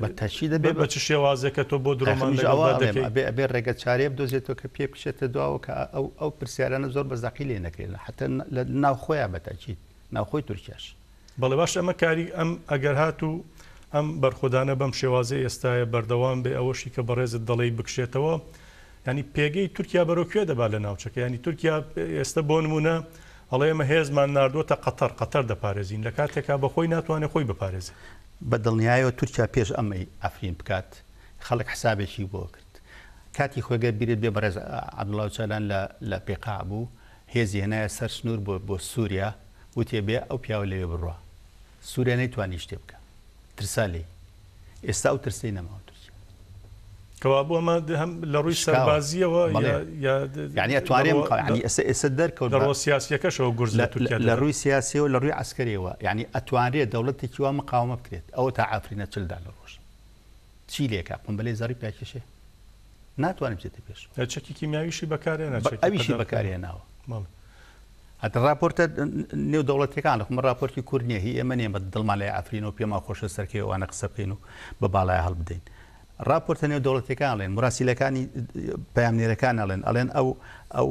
بە تەچی دەبێ بە چ شێوازێکە تۆ بۆ درۆمان لەگەڵدا دەکەی؟ ئەبێ ئەبێ ڕێگە چارەیە بدۆزێتەوە کە پێ بکشێتە دواوە کە ئەو ئەو پرسیارانە زۆر بە زەقی لێ نەکرێن حەتا لە ناوخۆیان بە تەئکید ناوخۆی تورکیاش. بەڵێ باشە ئەمە کاری ئەم ئەگەر هاتوو ئەم بەرخۆدانە بەم شێوازەی ئێستایە بەردەوام بێ ئەوەشی کە بەڕێزت دەڵێی بکشێتەوە یانی پێگەی تورکیا بەرەو کوێ دەبات لە ناوچەکە یانی تورکیا ئێستە بۆ نمونە ئەڵێ ئێمە هێزمان ناردووەتە قەتەر قەتەر دەپارێزین لە کاتێکا بە خۆی ناتوانێ خۆی بپارێزێ. بە دڵنیایەوە تورکیا پێش ئەمەی عەفرین بکات خەڵک حسابێکی بۆ کرد کاتی خۆی گەر بیرت بێ بەڕێز عەبدوڵا ئۆجالان لە لە بێقاع بوو هێزی هێنایە سەر سنوور بۆ بۆ سووریا وتێ بێ ئەو پیاوە لەوێ بڕوا سووریا نەیتوانی شتێ بکا ترسا لێی ئێستا ئەو ترسەی نەماوە تورکیا. کەوابوو ئەمە هەم لە ڕووی شکاوە سەربازییەوە بەڵێ یا یا یعنی لە ئەتوانێ ڕووە مقاومە یعنی ئێستا ئێستا دەرکەوت لە بە ڕووە سیاسییەکەشەوە گورز لە لە تورکیا لە دەدات. ڕووی سیاسیەوە لە ڕووی عەسکەریەوە یعنی ئەتوانرێ دەوڵەتێکی وا مقاومە بکرێت ئەوە تا عەفرینە چل دانە ڕۆژ چی لێکا قومبەلەی زەڕی پیاکێشێ ناتوانێت بچێتە پێشەوە. چەکی کیمیاویشی بەکارهێنا چەکی ئەویشی قەدەغە. بەکارهێناوە. بەڵێ. هەتا ڕاپۆرتە نێودەوڵەتیەکان خۆ من ڕاپۆرتی کورد نییە هی ئێمە نییە بە دڵمان لای عەفرینە و پێمان خۆشە سەرکەی ئەوانە قسە بکەین و بە باڵای هەڵبدەین. ڕاپۆرتە نێودەوڵەتیەکان ئەڵێن مراسیلەکانی پەیامنێرەکان ئەڵێن ئەڵێن ئەو ئەو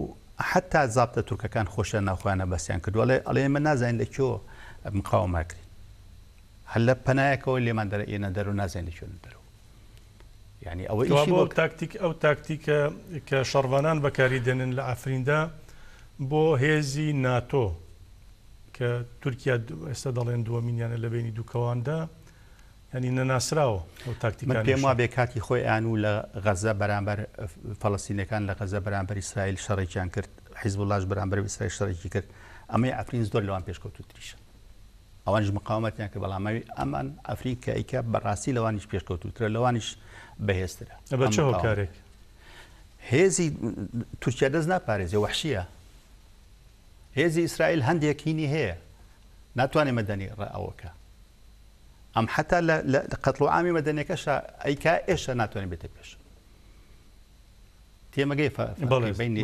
حتا زابتە تورکەکان خۆشیان ناوخۆیانە بەسیان کردووە ئەڵێ ئەڵێ ئێمە نازانین لە کوێ مقاومە کرین هەر لە پەنایەکەوە لێمان دەرە ئێنە دەرەوە نازانین لە کوێ دەرەوە یعنی ئەوە ئیشی بۆ تاکتیک ئەو تاکتیکە کە شەڕڤانان بەکاری دێنن لە عەفریندا بۆ هێزی ناتۆ کە تورکیا ئێستا دەڵێن دووەمینیانە لە بینی دووکەواندا یانی نەناسراوە ئەو من تاکتیکانەی پێم شەڕ. وابێ کاتی خۆی ئەیان و لە غەزە بەرامبەر فەڵەستینەکان لە غەزە بەرامبەر ئیسرائیل شەڕێکیان کرد. حیزبوڵاش بەرامبەر بە ئیسرائیل شەڕێکی کرد ئەمەی عەفرین زۆر لەوان پێشکەوتووتریشە. ئەوانیش مقاومەتیان کرد بەڵام ئەوی ئەمان عەفرین کە ئەیکا بەڕاستی لەوانیش پێشکەوتووترە لەوانیش بەهێزترە. بە چ هۆکارێک؟ هێزی تورکیا دەست ناپارێزێ وەحشیە. هێزی ئیسرائیل هەندێک هینی هەیە ناتوانێت مەدەنی ڕەئەوەکە ئەم حتا لە قەتڵ و عامی مەدەنیەکەشا ئەیکا ئێشە ناتوانێت بێتە پێش. تێمەگەی فەرقی بەینی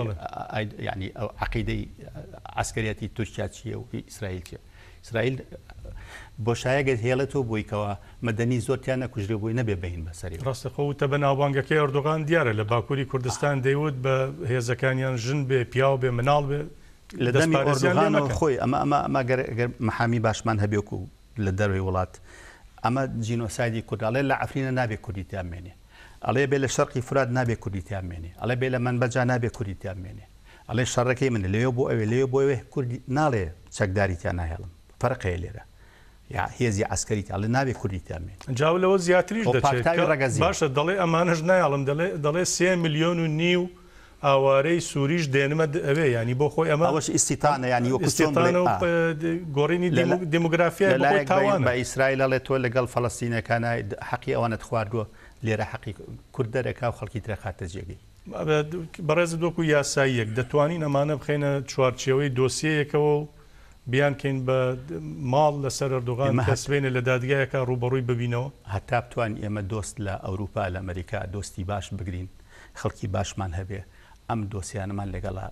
یعنی ئەو عەقیدەی عەسکەریەتی تورکیا چییە و ئیسرائیل چییە ئیسرائیل بۆشایەگەت هێڵێتەوە بۆی کەوا مەدەنی زۆر تیا نەکوژرێ بۆی نەبێ بەین بەسەری. ڕاستە خۆ وتە بەناوبانگەکەی ئەردۆغان دیارە لە باکوری کوردستان دەیوت بە هێزەکانیان ژن بێ پیاو بێ مناڵ بێ لە دەمی ئۆردوغانەوە خۆی ئەمە ئەمە ئەمە گەر گەر محامی باشمان هەبێ وەکو لە دەرەوەی وڵات ئەمە جینۆسایدی کورد ئەڵێ لە عەفرینە نابێ کوردی تیا بمێنێ ئەڵێ بێ لە شەرقی فورات نابێ کوردی تیا بمێنێ ئەڵێ بێ لە مەنبەجا نابێ کوردی تیا بمێنێ ئەڵێ شەڕەکەی منە لەوێ بۆ ئەوێ لەوێ بۆ ئەوێ کوردی ناڵێ چەکداری تیا ناهێڵم فەرق هەیە لێرە یا هێزی عەسکەری تیا ئەڵێ نابێ کوردی تیا بمێنێ. جا لەوە زیاتریش خۆ دەچێت پاکتاوی کە ڕەگەزییە. باشە دەڵێ ئەمانەش نایەڵم دەڵێ دەڵێ 3.5 ملیۆن ئاوارەی سوریش دێنمە ئەوێ یانی بۆ خۆی ئەمە ئەوەش ئیستیتانە یانی وەکو چۆن بڵێ ئیستیتانە و ئا. گۆڕینی لە دیموگرافیای لە بۆ خۆی لایەک بە تاوانە. بە ئیسرائیل ئەڵێ تۆ لەگەڵ فەڵەستینەکانا حەقی ئەوانت خواردووە لێرە حەقی کورد دەرەکا و خەڵکی تر ئەخاتە جێگەی. بەڕێزت وەکو یاساییەک دەتوانین ئەمانە بخەینە چوارچێوەی دۆسیەیەکەوە و بیانکەین بە ماڵ لەسەر ئەردۆغان ئێمە کە سبەینێ لە دادگایەکا ڕووبەڕووی ببینەوە؟ هەتا بتوانین ئێمە دۆست لە ئەوروپا لە ئەمەریکا دۆستی باش بگرین خەڵکی باشمان هەبێ ئەم دۆسیانەمان لەگەڵا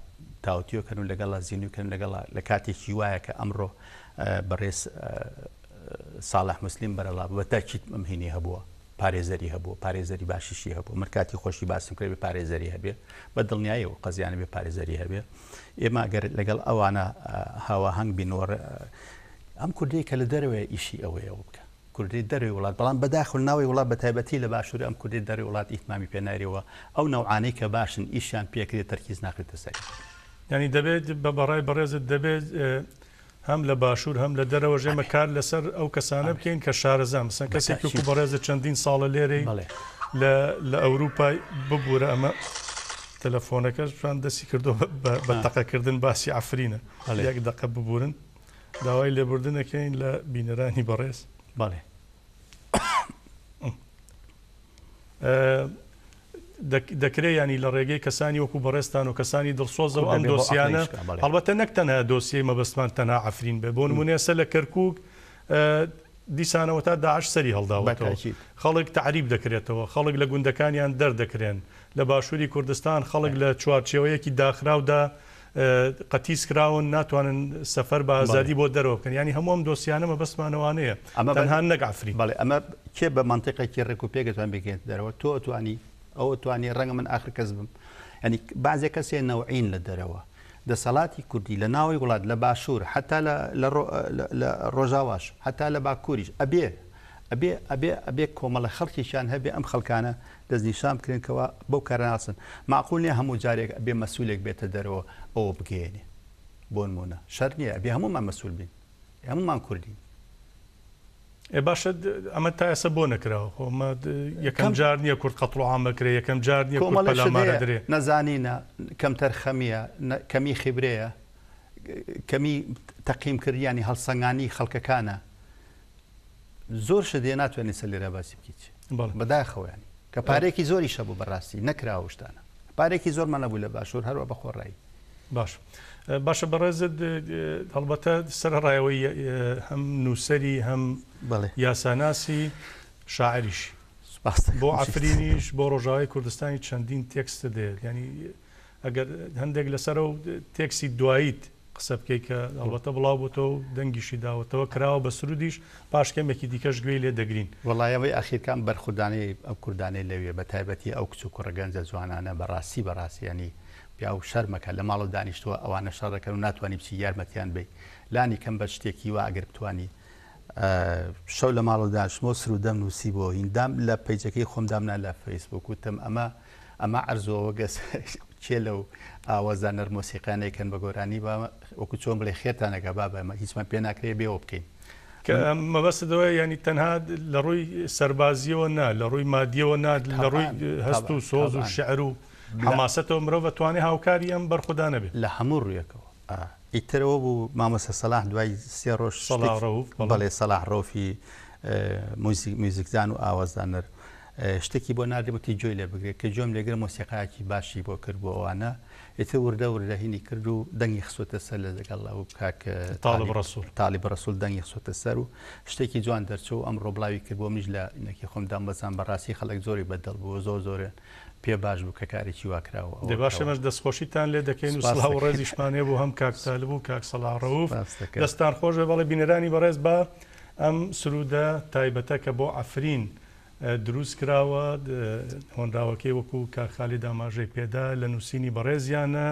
تاوتوێ کەن و لەگەڵا زیندوو کەن لەگەڵا لە کاتێکی وایە کە ئەمڕۆ بەڕێز ساڵح موسلیم بەرەڵا بە تاکید ئەم هینی هەبووە پارێزەری هەبووە پارێزەری باشیشی هەبوو من کاتی خۆشی باسم کرد بێ پارێزەری هەبێ بە دڵنیایەوە قەزیانە بێ پارێزەری هەبێ ئێمە گەر لەگەڵ ئەوانە هاواهەنگ بین ئەم کوردەی کە لە دەرەوەی ئیشی ئەوەیەوە بکە کوردی دەرەوەی وڵات، بەڵام بەداخەوە ناوەی وڵات بەتایبەتی لە باشوور ئەم کوردی دەرەوەی وڵات ئیهتمامی پێ نایرێ و ئەو نەوعانەی کە باشن ئیشیان پێکرێ تەرکیز ناخرێتە سەریان. یانی دەبێت بە بەڕای بەڕێزت دەبێت هەم لە باشوور هەم لە دەرەوەش ئێمە کار لەسەر ئەو کەسانە بکەین کە شارەزان مەسەن کەسێکی وەکو بەڕێزت چەندین ساڵە لێرەی لە لە ئەوروپای ببوورە ئەمە تەلەفۆنەکەش جوان دەستی کردو بە تەقەکردن باسی عەفرینە یەک دەقە ببورن. داوای لێبوردن ئەکەین لە بینەرانی بەڕێز. بەڵێ. دەکرێ ینی لە ڕێگەی کەسانی وەکو بەڕێزتان و کەسانی دڵسۆزەوە ئەم دۆسیانە هەڵبەتە نەک تەنها دۆسیەی مەبەستمان تەنها عەفرین بێ بۆ نمونە ئێستا لە کەرکک دیسانەوە تا داعش سەری هەڵداوەتەوە خەڵک تەعریب دەکرێتەوە خەڵک لە گوندەکانیان دەردەکرێن لە باشووری کوردستان خەڵک لە چوارچێوەیەکی داخراودا قەتیس کراون ناتوانن سەفەر بە ئازادی بۆ دەرەوە بکەن یانی هەموو ئەم دۆسیانە مەبەستمان ئەوانەیە ئەمە تەنها نەک عەفرین. بەڵێ ئەمە کێ بە مەنتیقێکی ڕێک و پێک ئەتوانێت بیگەیەنێتە دەرەوە تۆ ئەتوانی ئەو ئەتوانی ڕەنگە من ئاخر کەس بم یانی بەعزێ کەس هەیە نەوعین لە دەرەوە دەسەڵاتی کوردی لە ناوەی وڵات لە باشوور حتا لە لە ڕۆژاواش حتا لە باکووریش ئەبێ ئەبێ ئەبێ ئەبێ کۆمەڵە خەڵکێکیان هەبێ ئەم خەڵکانە دەستنیشان بکرێن کەوا بەو کارە ناڕسن. مەعقول نیە هەموو جارێک ئەبێ مەسولێک بێتە دەرەوە ئەوە بگەیەنێ. بۆنمونە شەرت نیە ئەبێ هەموومان مەسول بین. هەموومان کوردین. ئێ باشە ئەمە تا ئێستا بۆ نەکراوە؟ خۆ ئەمە یەکەم جار نییە کورد قەتڵ و عام بکرێ، یەکەم جار نییە کورد کۆمەڵێ شت پەلامار هەیە ئەدرێ. نەزانینە، کەمتەرخەمییە، کەمی خیبرەیە، کەمی تەقیم کرد یانی هەڵسەنگانی خەڵکەکانە. زۆر شت هەیە ناتوانین سەر لێرە باسی بکەیت بەداخەوە ینی کە پارێکی زۆریش هەبوو بەڕاستی نەکراوە شتانە پارێکی زۆرمان نەبوو لە باشوور هەروە بە خۆڕایی باش باشە بەڕێزت هەڵبەتە سەرڕایەوەی هەم نووسەری هەم یاساناسی شاعریش بۆ عفرینیش بۆ ڕۆژاوای کوردستانی چەندین تێکست دێت ینی ئەگەر هەندێک لەسەر و تێکسی دواییت قسە بکەی کە هەڵبەتە بڵاو بۆتەوە و دەنگیشی داوەتەوە کراوە بە سرودیش پاش کەمێکی دیکەش گوێی لێ دەگرین. وەڵای ئەوەی ئەخیرکان بەرخودانەی ئەو کوردانەی لەوێ بە تایبەتی ئەو کچ و کوڕە گەنجە جوانانە بە ڕاستی بە ڕاستی یانی پیاو شەرمەکە لە ماڵەوە دانیشتووە ئەوانە شەڕ دەکەن و ناتوانی بچی یارمەتیان بەی لانی کەم بە شتێکی وا ئەگەر بتوانی شەو لە ماڵەوە دانیشتمەوە سرودەم نووسیبووە هیندام لە پەیجەکەی خۆم دامنا لە فەیسبووک وتم ئەمە ئەمە عەرز و ئەوە گەس کێ لەو ئاوازە نەرم مۆسیقیانە ئەیکەن بە گۆرانی با وەکو چۆن بڵێ خێرتان ئەکا بابە ئەمە هیچمان پێ ناکرێ بێوە بکەین. کە مەبەستت ئەوەیە یانی تەنها لە ڕووی سەربازییەوە نا، لە ڕووی مادییەوە نا، لە ڕووی هەست و سۆز و شیعر و. حەماسەتەوە مرۆڤ ئەتوانێ هاوکاری ئەم بەرخودانە بێت. لە هەموو ڕوویەکەوە. ئیتر ئەوە بوو مامۆستا سەلاح دوای سێ ڕۆژ سەڵاح ڕەوف، بەڵێ. بەڵێ سەلاح ڕەوفی میوزیکزان و ئاوازدانەر شتێکی بۆ ناردم وتی گوێی لێ بگرێ، کە گوێم لێ گرت مۆسیقایەکی باشی بۆ کرد بۆ ئەوانە، ئیتر وردە وردە هینی کرد و دەنگی خستۆتە سەر لەگەڵ ئەو کاک تاڵب ڕەسووڵ. تاڵیب ڕەسووڵ دەنگی خستۆتە سەر و شتێکی جوان دەرچوو، ئەمڕۆ بڵاوی کرد بۆ منیش لە ئینەکی خۆم دامبەزاند، بەڕاستی خەڵک زۆری بە دڵ بوو، زۆر زۆر پێ باش بوو کە کارێکی وا کراوە دەی باشە ئێمەش دەستخۆشیتان لێ دەکەین و سڵاو و ڕێزیشمان هەیە بۆ هەم کاک تالب و کاک سەڵاح ڕەوف. دەستتان خۆش بێ. بەڵێ بینەرانی بەڕێز با ئەم سروودە تایبەتە کە بۆ عەفرین دروست کراوە هۆنراوەکەی وەکو کاک خالید ئاماژەی پێدا لە نووسینی بەڕێزیانە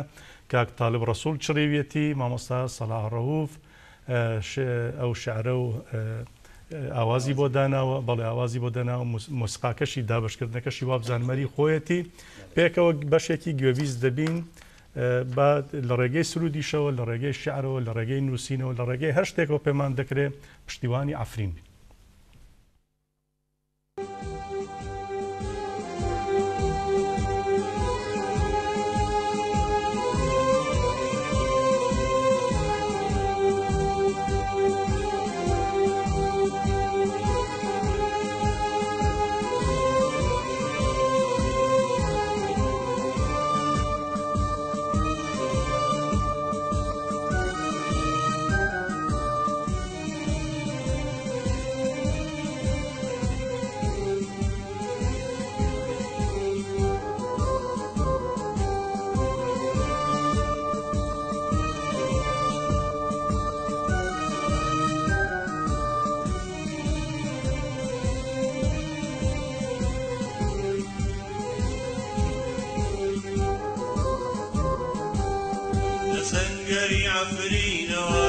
کاک تالب ڕەسوڵ چڕیویەتی مامۆستا سەڵاح ڕەوف ئەو شعرە و ئاوازی بۆ داناوە بەڵێ ئاوازی بۆ داناوە مۆسیقاکەشی دابشکردنەکەشی وابزانم هەری خۆیەتی پێکەوە بەشێکی گوێبیست دەبین با لە ڕێگەی سرودیشەوە لە ڕێگەی شعرەوە لە ڕێگەی نووسینەوە لە ڕێگەی هەر شتێکەوە پێمان دەکرێت پشتیوانی عەفرین بین. لە سەنگەری عەفرینەوە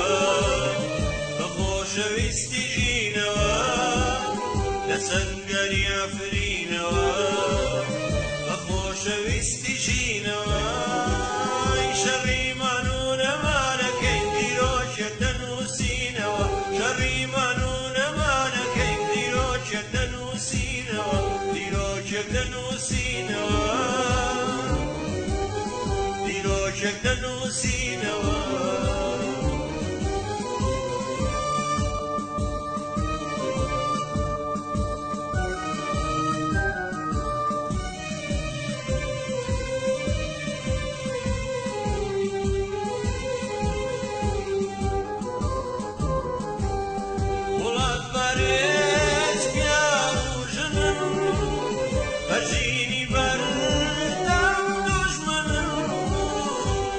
بە خۆشەویستی ژینەوە لە سەنگەری عەفرینەوە بە خۆشەویستی ژینەوە ئەی شەڕی مان و نەمانەکەین دیرۆکێک دەنووسینەوە شەڕی مان و نەمانەکەین دیرۆکێک دەنووسینەوە دیرۆکێک دەنووسینەوە دیرۆکێک دەنووسینەوە. وڵاتپارێز پیاو و ژنن بەرژینی بەردەم دوژمنن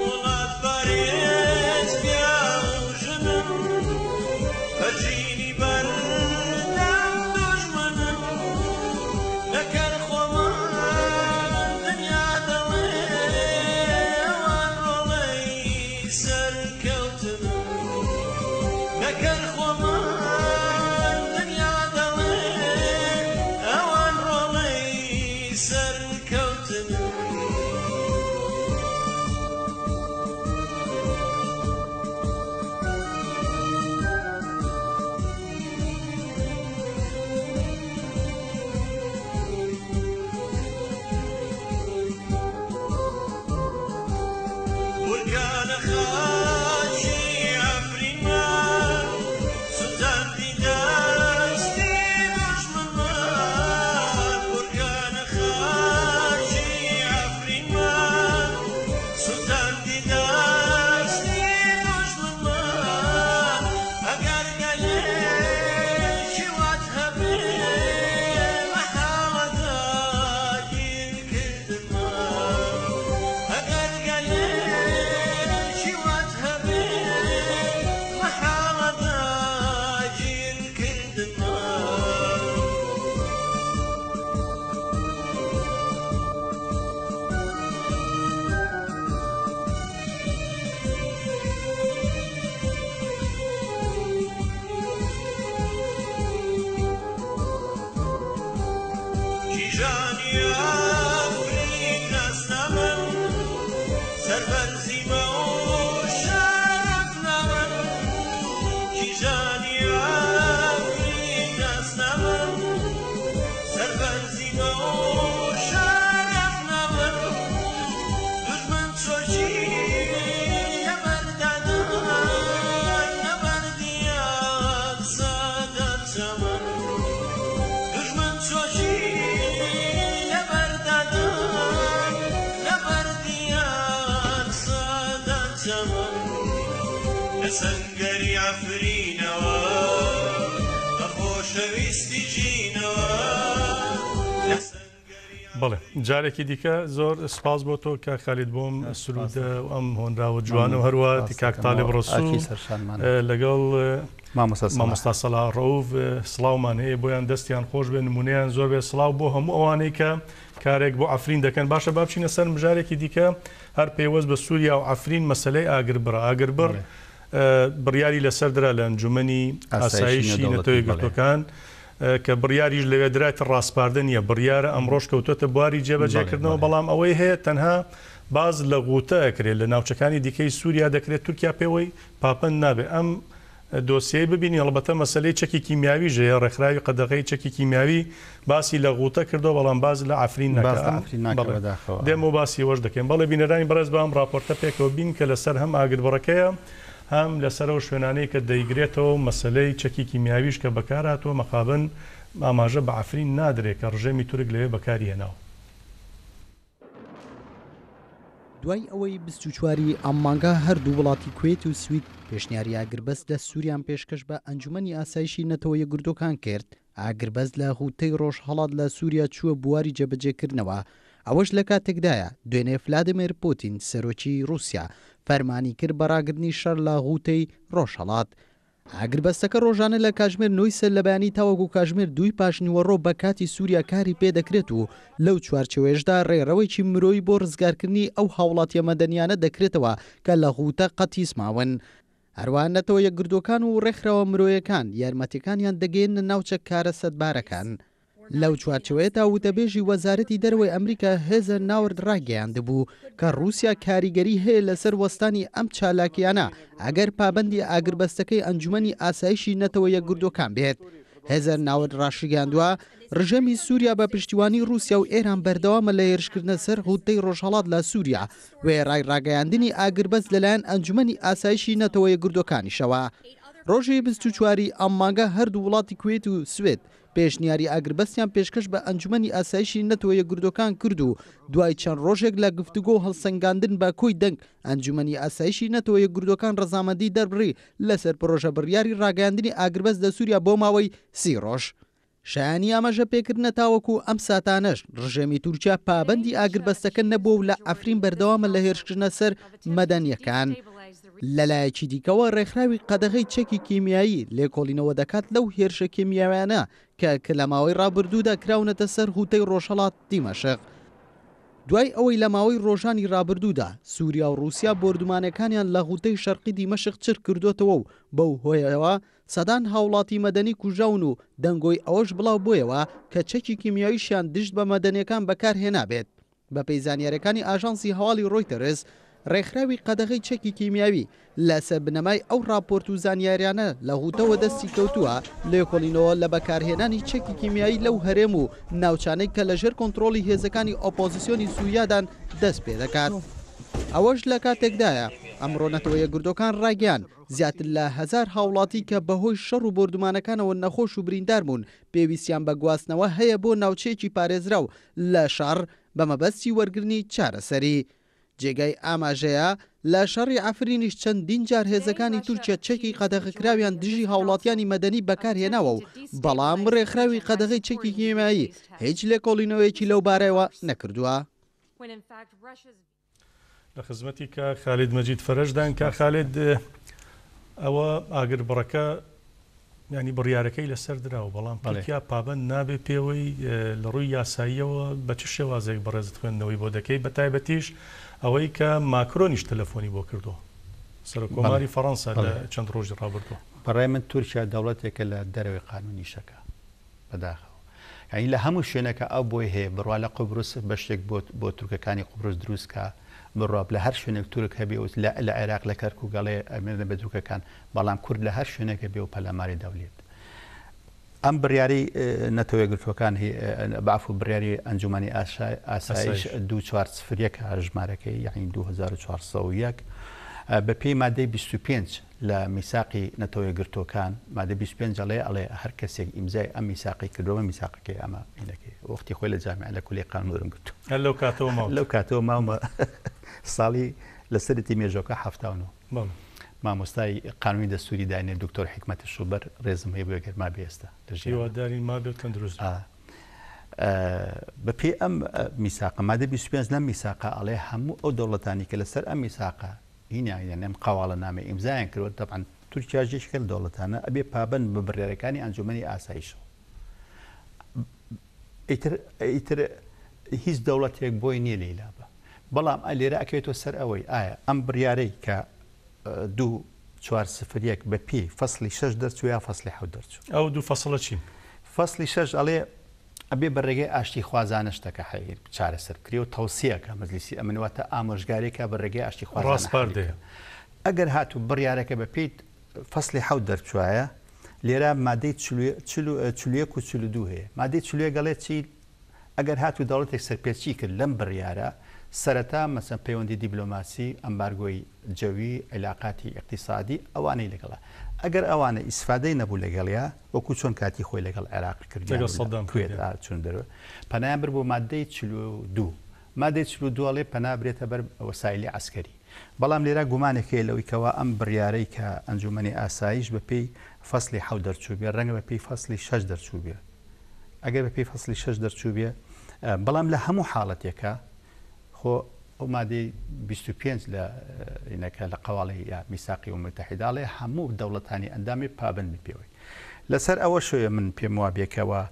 وڵاتپارێز پیاو و ژنن بەرژینی بەردەم دوژمنن لەکەر خۆمان دنیا دەڵێ ئەوان ڕۆڵەی سەرکەوتنن لەکەر خۆمان دنیا دەڵێ ئەوان ڕۆڵەی سەرکەوتنن. بورکانە خاکی عەفرینمان سوتاندی دەستی دوژمنمان بورکانە خاکی عەفرینمان سوتاندی دەستی دوژمنمان ئەگەر گەلێکی وات هەبێ مەحاڵە داگیرکردنمان ئەگەر گەلێکی وات هەبێ مەحاڵە داگیرکردنمان. کیژانی ئەفرین ناسنامەن سەربەرزیمە و شەرەفنامەن کیژانی ئەفرین ناسنامەن سەربەرزیمە و شەرەفنامەن. لە سەنگەری عەفرینەوە بە خۆشەویستی جینەوە لە سەنگەری بەڵێ جارێکی دیکە زۆر سپاس بۆ تۆ کاک خالید بۆم سرودە و ئەم هۆنراوە جوانە و هەروە کاک تاالب ڕسوو لەگەڵ مامۆستا سەلاح ڕەوف سڵاومان هەیە بۆیان دەستیان خۆش بێ نمونەیان زۆر بێ سڵاو بۆ هەموو ئەوانەی کە کارێک بۆ عەفرین دەکەن باشە با بچینە سەر مژارێکی دیکە هەر پەیوەست بە سووریا و عەفرین مەسەلەی ئاگربڕە ئاگربڕ بڕیاری لەسەر درا لە ئەنجومەنی ئاسایشی نەتەوە یەکگرتووەکان کە بڕیاریش لەوێ درا تر ڕاسپاردە نییە بڕیارە ئەمڕۆش کەوتۆتە بواری جێبەجێکردنەوە بەڵام ئەوەی هەیە تەنها باز لە غوتە ئەکرێت لە ناوچەکانی دیکەی سووریا دەکرێت تورکیا پێوەی پاپەند نابێت ئەم دۆسیەی ببینین، ئەڵبەتە مەسەلەی چەکی کیمیاویش هەیە، ڕێکخراوی قەدەغەی چەکی کیمیاوی باسی لە غوتە کردووە، بەڵام باس لە عەفرین ناکا. باس لە عەفرین ناکا بەڵێ بەداخەوە. دێمەوە باسی ئەوەش دەکەین. بەڵێ بینەرانی بەڕێز با ئەم ڕاپۆرتە پێکەوە بین کە لەسەر هەم ئاگربڕەکەیە هەم لەسەر ئەو شوێنانەی کە دەیگرێتەوە و مەسەلەی چەکی کیمیاویش کە بەکار هاتووە مەخابن ئاماژە بە عەفرین نادرێ کە ڕژێمی تورک لەوێ بەکاری هێناوە. دوای ئەوەی 24 ی ئەم مانگە هەردوو وڵاتی کوێت و سوید پێشنیاری ئاگربەست لە سوریان پێشکەش بە ئەنجومەنی ئاسایشی نەتەوە یەکگرتووەکان کرد، ئاگربەست لە غوتەی ڕۆژهەڵات لە سوریا چووە بواری جێبەجێکردنەوە، ئەوەش لە کاتێکدایە دوێنێ فلادیمێر پوتین سەرۆکی ڕوسیا فەرمانی کرد بە ڕاگرتنی شەڕ لە غوتەی ڕۆژهەڵات. ئاگربەستەکە ڕۆژانە لە کاژمێر نۆی سەر لەبەیانی تاوەکو کاژمێر دووی پاشنیوەڕۆ بە کاتی سووریا کاری پێدەکرێت و لەو چوارچێوەیەشدا ڕێڕەوێکی مرۆیی بۆ ڕزگارکردنی ئەو هاوڵاتییە مەدەنییانە دەکرێتەوە کە لە غوتە قەتیس ماون. هەروەها نەتەوە یەکگرتووەکان و ڕێکخراوە مرۆیەکان یارمەتییەکانیان دەگەیەننە ناوچە کارەسەتبارەکان. لەو چوارچێوەیەدا وتەبێژی وەزارەتی دەرەوەی ئەمریکا هێزەر ناورد ڕایگەیاندبوو کە ڕووسیا کاریگەری هەیە لەسەر وەستانی ئەم چالاکییانە ئەگەر پابەندی ئاگربەستەکەی ئەنجومەنی ئاسایشی نەتەوە یەکگرتووەکان بێت. هێزەر ناورد ڕاشیگەیاندووە، ڕژێمی سووریا بە پشتیوانی ڕووسیا و ئێران بەردەوامە لە هێرشکردنە سەر غوتەی ڕۆژهەڵات لە سووریا، وێڕای ڕاگەیاندنی ئاگربەست لەلایەن ئەنجومەنی ئاسایشی نەتەوە یەکگرتووەکانیشەوە. ڕۆژی 24 ی ئەم مانگە هەردوو وڵاتی کوێت و سوێد پێشنیاری ئاگربەستیان پێشکەش بە ئەنجومەنی ئاسایشی نەتەوە یەکگرتووەکان کرد و دوای چەند ڕۆژێک لە گفتوگۆ و هەڵسەنگاندن بە کۆی دەنگ، ئەنجومەنی ئاسایشی نەتەوە یەکگرتووەکان ڕەزامەندی دەربڕی لەسەر پڕۆژە بڕیاری ڕاگەیاندنی ئاگربەست لە سوریا بۆ ماوەی 30 ڕۆژ. شایانی ئاماژە پێکردنە تاوەکو ئەم ساتانەش ڕژێمی تورکیا پابەندی ئاگربەستەکە نەبووە و لە عەفرین بەردەوامە لە هێرشکردنە سەر مەدەنییەکان. لەلایەکی دیکەوە ڕێکخراوی قەدەغەی چەکی کیمیایی لێکۆڵینەوە دەکات لەو هێرشە کیمیاویانە کە کە لە ماوەی ڕابردوودا کراونەتە سەر غوتەی ڕۆژهەڵات دیمەشق. دوای ئەوەی لە ماوەی ڕۆژانی ڕابردوودا سوریا و ڕوسیا بۆردومانەکانیان لە غوتەی شەرقی دیمەشق چر کردۆتەوە و بەو هۆیەوە سەدان هاوڵاتی مەدەنی کوژراون و دەنگۆی ئەوەش بڵاو بۆیەوە کە چەکی کیمیاویشیان دژ بە مەدەنیەکان بەکار هێنابێت. بەپێی زانیاریەکانی ئاژانسی هەواڵی ڕۆیتەرز، ڕێکخراوی قەدەغەی چەکی کیمیاوی لەسەر بنەمای ئەو ڕاپۆرت و زانیاریانە لە غوتەوە دەستی کەوتووە، لێکۆڵینەوە لە بەکارهێنانی چەکی کیمیایی لەو هەرێم و ناوچانەی کە لەژێر کۆنترۆڵی هێزەکانی ئۆپۆزسیۆنی سوریادان دەست پێدەکات. ئەوەش لە کاتێکدایە، ئەمڕۆ نەتەوە یەکگرتووەکان ڕایگەیاند، زیاتر لە هەزار هاوڵاتی کە بەهۆی شەڕ و بۆردومانەکانەوە نەخۆش و بریندار بوون، پێویستیان بە گواستنەوە هەیە بۆ ناوچەیەکی پارێزراو لە شەڕ بە مەبەستی وەرگرنی چارەسەری. جێگای ئاماژەیە، لە شەڕی عەفرینیش چەندین جار هێزەکانی تورکیا چەکی قەدەغەکراویان دژی هاوڵاتیانی مەدەنی بەکارهێناوە و بەڵام ڕێکخراوی قەدەغەی چەکی کیمیایی هیچ لێکۆڵینەوەیەکی لەو بارەیەوە نەکردووە. لە خزمەتی کاک خالید مەجید فەرەجداین. کاک خالید ئەوە ئاگربڕەکە یانی بڕیارەکەی لەسەر دراوە بەڵام تورکیا پابەند نابێ پێوەی لە ڕووی یاساییەوە بە چ شێوازێک بەڕێزت خوێندنەوەی بۆ دەکەی بە تایبەتیش ئەوەی کە ماکرۆنیش تەلەفۆنی بۆ کردووە سەرۆک کۆماری فەڕەنسا لە چەند ڕۆژی ڕابردووە. بەڕای من تورکیا دەوڵەتێکە لە دەرەوەی قانونیشەکە. بەداخەوە یانی لە هەموو شوێنەکە ئەو بۆی هەیە بڕوا لە قوبرس بەشێک بۆ بۆ تورکەکانی قوبرس دروست کا بڕوا لە هەر شوێنێک تورک هەبێ و لە لە عێراق لە کەرکوک ئەڵێ ئەمێنە بە تورکەکان بەڵام کورد لە هەر شوێنێک هەبێ و پەلاماری دەولێت ئەم بڕیاری نەتەوە یەکگرتووەکان بە عەفو بڕیاری ئەنجومەنی ئاسایش 2401 ژمارەکەی یعنی 2401 بە پێی مادەی 25 لە میساقی نەتەوە یەکگرتووەکان مادە 25 ئەڵێ ئەڵێ هەر کەسێک ئیمزای ئەم میساقی کردووە میساقەکەی ئەمە هینەکەی وەختی خۆی لە جامیعە لە کولیەی قانون وەرم گرتوو هەر لەو کاتەوە ماوت لەو کاتەوە ماومە ساڵی لە سەرەتی مێژۆکە 79 بەڵێ. مامۆستای قانونی دەستوری دانێ دکتۆر حیکمەت شوبەر ڕێزم هەیە بۆی گەر مابێ ئێستا لە ژیان. هیوادارین مابێ و تەندروست بێ. بە پێی ئەم میساقە مادە 25 لەم میساقە ئەڵێ هەموو ئەو دەوڵەتانی کە لەسەر ئەم میساقە هینیان یان ئەم قەواڵە نامەی ئیمزایان کردوە تەبعەن تورکیاش یەکێکە لە دەوڵەتانە ئەبێ پابەند بە بڕیارەکانی ئەنجومەنی ئاسایشەوە ئیتر ئیتر هیچ دەوڵەتێک بۆی نییە لێی لابا. بەڵام لێرە ئەکەوێتەوە سەر ئەوەی ئایا ئەم بڕیارەی کە دوو چوار سفر یەک بە پێی فەسڵی شەش دەرچوو یا فەسڵی حەوت دەرچوو. ئەو دوو فەسڵە چین؟ فەسڵی شەش ئەڵێ ئەبێ بە ڕێگەی ئاشتیخوازانە شتەکە چارەسەر بکرێ و تەوسیە کە مەجلیسی ئەمن واتە ئامۆژگاری کە بە ڕێگەی ئاشتیخوازانە حەلی ڕاسپاردەیە. ئەگەر هاتوو بڕیارەکە بە پێی فەسڵی حەوت دەرچوایە لێرە مادەی 41 و 42 هەیە. مادەی 41 ئەڵێ چی؟ ئەگەر هاتوو دەوڵەتێک سەرپێچی کرد لەم بڕیارە، سەرەتا مەسەن پەیوەندی دیبلۆماسی، ئەمبارگۆی جەوی، عیلاقاتی ئیقتیسادی ئەوانەی لەگەڵە. ئەگەر ئەوانە ئیسفادەی نەبوو لەگەڵیا، وەکوو چۆن کاتی خۆی لەگەڵ عێراق کردیان لەگەڵ و لە سەدام کوێت کردیان. چوون دەرەوە، پەنایان برد بۆ ماددەی 42. ماددەی 42 ئەڵێ پەنا برێتە بەر وەسایلی عەسکەری. بەڵام لێرە گومانێک هەیە لەوەی کەوا ئەم بڕیارەی کە ئەنجوومەنی ئاسایش بە پێی فەسڵی حەوت دەرچووبێ، ڕەنگە بە پێی فەسڵی شەش دەرچووبێ. ئەگەر بە پێی فەسڵی شەش دەرچووبێ، بەڵام لە هەموو حاڵەتێکا خۆ ئەو مادەی 25 لە ئینەکە لە قەواڵی یا میساقی ئومم متحدە ئەڵێ هەموو دەوڵەتانی ئەندامی پابەند بن پێوەی. لەسەر ئەوەشەوە من پێم وابێ کەوا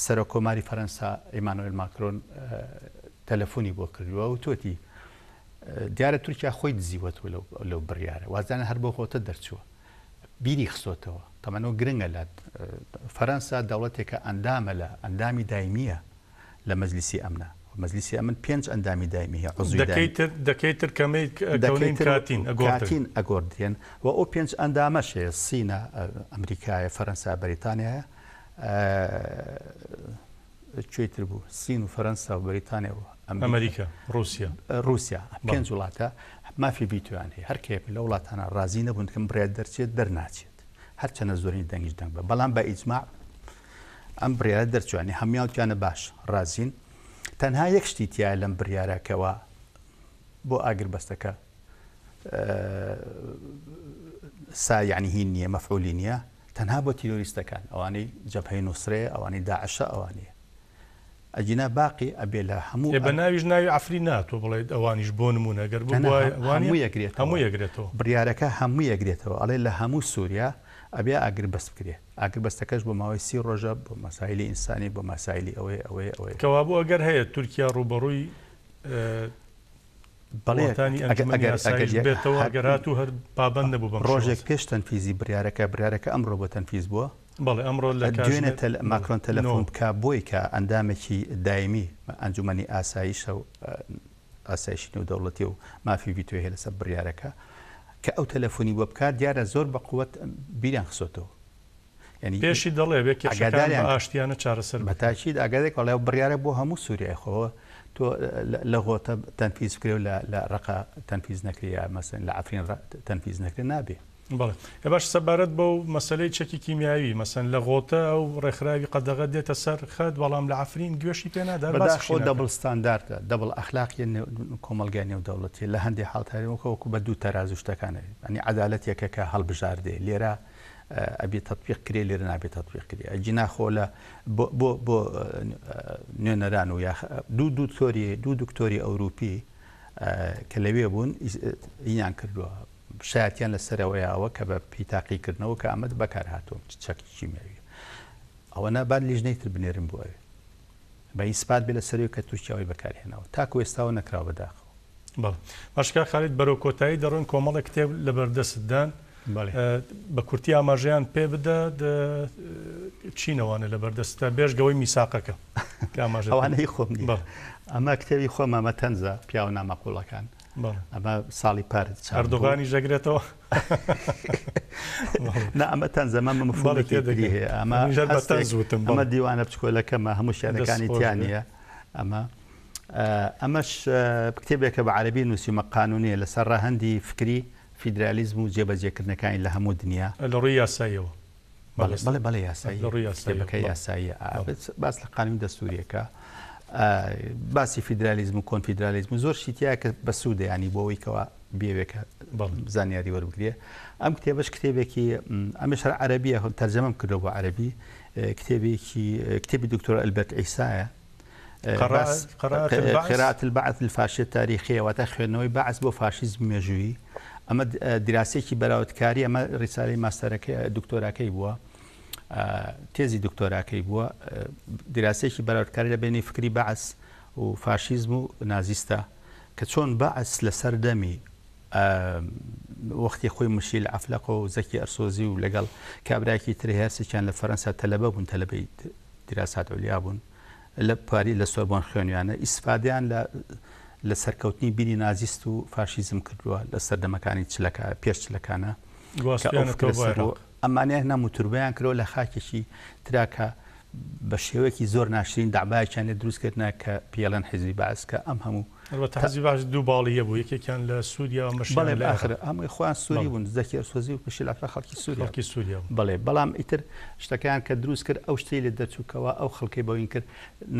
سەرۆک کۆماری فەرەنسا ئیمانوێل ماکرۆن تەلەفۆنی بۆ کردووە و تۆتی دیارە تورکیا خۆی دزیوەتەوە لەو بڕیارە وازانە هەر بۆ خۆتە دەرچووە بیری خستۆتەوە تەبعەن ئەوە گرنگە لە فەرەنسا دەوڵەتێکە ئەندامە لە ئەندامی دایمیە لە مەجلیسی ئەمنە مەجلیسی ئەمن پێنج ئەندامی دایمی هەیە عضوی دەکەی تر دەکەی تر کەمەی دەکەی کەونین کاتین ئەگۆڕدرێن. کاتین ئەگۆڕدرێن و ئەو پێنج ئەندامەش هەیە سینە ئەمریکایە فەرەنسا بەریتانیایە کوێی تر بوو سین و فەرەنسا و بەریتانیا و ئەمریکا ڕووسیا ڕووسیا پێنج وڵاتە مافی ڤیتۆیان هەیە هەر کەیەک لە وڵاتانە ڕازی نەبوون کەم بڕیار دەرچێت دەرناچێت هەرچەنە زۆرینی دەنگیش دەنگ بە بەڵام بە ئیجماع ئەم بڕیارە دەرچوانی هەموان وتیانە باش ڕازین تەنها یەک شتی تایە لەم بڕیارەکەوە بۆ ئاگربەستەکە سا یعنی هین نییە مەفعولی نییە تەنها بۆ تیرۆریستەکان ئەوانەی جەبهەی نوسرەیە ئەوانەی داعشە ئەوانەیە ئەگینا باقی ئەبێ لە هەموو ئێ بە ناویش ناوی عەفرین نەهاتووە بڵێیت ئەوانیش بۆ نموونە گەر ببوایە وانیە هەمووی ئەگرێتەوە هەمووی ئەگرێتەوە. بڕیارەکە هەمووی ئەگرێتەوە ئەڵێ لە هەموو سوریا ئەبێ ئاگربەست بکرێ ئاگربەستەکەش بۆ ماوەی 30 ڕۆژە بۆ مەسایلی ئینسانی بۆ مەسایلی ئەوەیە ئەوەیە ئەوەیە. کەوابوو ئەگەر هەیە تورکیا ڕووبەڕووی بەڵێ وڵاتانی ئەنجومەنی ئاسایش بێتەوە ئەگەر هاتوو هەر پابەند نەبوو بەم ڕۆژێک پێش تەنفیزی بڕیارەکە، بڕیارەکە ئەمڕۆ بۆ تەنفیز بووە. بەڵێ ئەمڕۆ لە دوێنێ کاتژمێر ماکرۆن نۆ. تەلەفۆن بکا بۆی کە ئەندامێکی دایمی ئەنجومەنی ئاسایشە و ئاسایشی نێودەوڵەتی و مافی ڤیتۆی هەیە لەسەر بڕیارەکە کە ئەو تەلەفۆنی بۆ بکات دیارە زۆر بە قوت بیریان خسۆتەوە. یانی پێشی دەڵێ بێ کێشەکان بە ئاگاداریان ئاشتیانە چارەسەر بە بکرێن. تاکید ئاگادارێک وەڵێ ئەو بڕیارە بۆ هەموو سووریای خۆ تۆ لە غۆتە تەنفیز بکرێ و لە لە ڕەقە تەنفیز نەکرێ یا مەسەن لە عەفرین تەنفیز نەکرێ نابێ. بەڵێ ئێ باش سەبارەت بەو مەسەلەی چەکی کیمیاوی مەسەن لە غۆتە ئەو ڕێکخراوی قەدەغە دێتە سەر خەت بەڵام لە عەفرین گوێشی پێ نادا هەر باسیشی بەداخەوە ناکەن. double standard ە double ئەخلاقیە نێو کۆمەڵگای نێودەوڵەتیە لە هەندێ حاڵەت هەر وەکو وەکو بە دوو تەرازوو شتەکان یانی عەدالەتێکە کە هەڵبژاردەیە لێرە ئەبێ تەتبیق کرێ لێرە نابێ تەتبیق کرێ ئەگینا خۆ لە بۆ بۆ بۆ نوێنەران و یاخ دوو دکتۆری دوو دکتۆری ئەوروپی کە لەوێ بوون ئینیان کردووە شایەتیان لەسەرەوە یاوە کە بە پێی تاقیکردنەوە کە ئەمە بەکار هاتووە چەکی کیمیاوی ئەوە نابات لیژنەی تر بنێرن بۆ ئەوێ بە ئیسپات بێ لەسەرەوەی کە تورکیاوی بەکارهێناوە تاکو ئێستاوە نەکراوە بەداخەوە. بەڵێ باشە کاک خالید بەرەو کۆتایی دەڕۆین کۆمەڵێک کتێب لەبەردەستتدان بە کورتی ئاماژەیان پێ بدە چین ئەوانە لەبەردەستتە بێژگەوەی میساقەکە کە ئاماژەت پێ ئەوانە هی خۆم نییە بەڵێ. ئەمە کتێبی خۆمە ئەمە تەنزە پیاوە ناماقوڵەکان بەڵێ. ئەمە ساڵی پار چاپ بوو. ئەردۆغانیش دەگرێتەوە؟ نا ئەمە تەنزە ئەمە بەڵێ مفهومێکی تری تێدەگەم هەیە ئەمە منیش هەر بە هەستێک تەنز وتم ئەمە بەڵێ. دیوانە بچکۆلەکەمە هەموو دەست شیعرەکانی خۆش تیا بێ. نییە ئەمە ئەمەش کتێبێکە بە عەرەبی نووسیومە، قانوونییە لەسەر ڕەهەندی فکری فیدرالیزم و جێبەجێکردنەکانی لە هەموو دنیا. لە ڕووی یاساییەوە بەڵێ مەبەستت؟ بەڵێ بەڵێ یاساییە، لە ڕووی یاساییەوە کتێبەکە بەڵێ یاساییە. بەڵێ. باس لە قانوونی دەستوورییەکە، باسی فیدرالیزم و کۆنفیدرالیزم و زۆر شتی تیایە کە بەسوودە یانی بۆ ئەوەی کەوا بێوێ کە زانیاری وەربگرێ. ئەم کتێبەش کتێبێکی ئەمەش هەر عەرەبیە، تەرجەمەم کردووە بۆ عەرەبی، کتێبێکی کتێبی دکتۆر ئەلبەرت عیسایە. قراءة البعث للفاشية التاريخية واتە خوێندنەوەی بەعس بۆ فاشیزم مێژوویی. ئەمە دیراسەیەکی بەراوردکاری، ئەمە ڕیسالەی ماستەرەکەی دکتۆراکەی بووە، تێزی دکتۆراکەی بووە، دیراسەیەکی بەراوردکاری لە بینی فکری بەعس و فاشیزم و نازیستە کە چۆن بەعس لە سەردەمی وەختی خۆی مشیل عەفلەقۆ و زەکی ئەرسۆزی و لەگەڵ کابراکی تر هەرسێکیان لە فەرەنسا تەلەبە بوون، تەلەبەی دیراسات عولیا بوون لە پاری لە سۆربۆن خوێنویانە، ئیسفادەیان لە لە سەرکەوتنی بیری نازیست و فاشیزم کردووە لە سەردەمەکانی چلەکە پێش چلەکانە کە ئەو فکرە سەر بوو. ئەمانەیان هێنا موتوربەیان کردەوە لە خاکێکی ترا کە بە شێوەیەکی زۆر ناشرین دەعبایەکیان لێ دروست کردنە کە پێڵێن حیزبی بەعس کە ئەم هەموو ئەلبەتە حیزبی بەعس دوو باڵی هەبوو یەکێکیان لە سووریا و مەشیان بەڵێ لە ئاخر عێراق. هەمووی خۆیان سووری بەڵێ. بوون زەکی ئەرسۆزی و مشیل عەفرا خەڵکی سووریا خەڵکی بوون. سووریا بوون. بەڵێ بەڵام ئیتر شتەکەیان کە دروست کرد ئەو شتەی لێ دەرچوو کەوا ئەو خەڵکەی بەوین کرد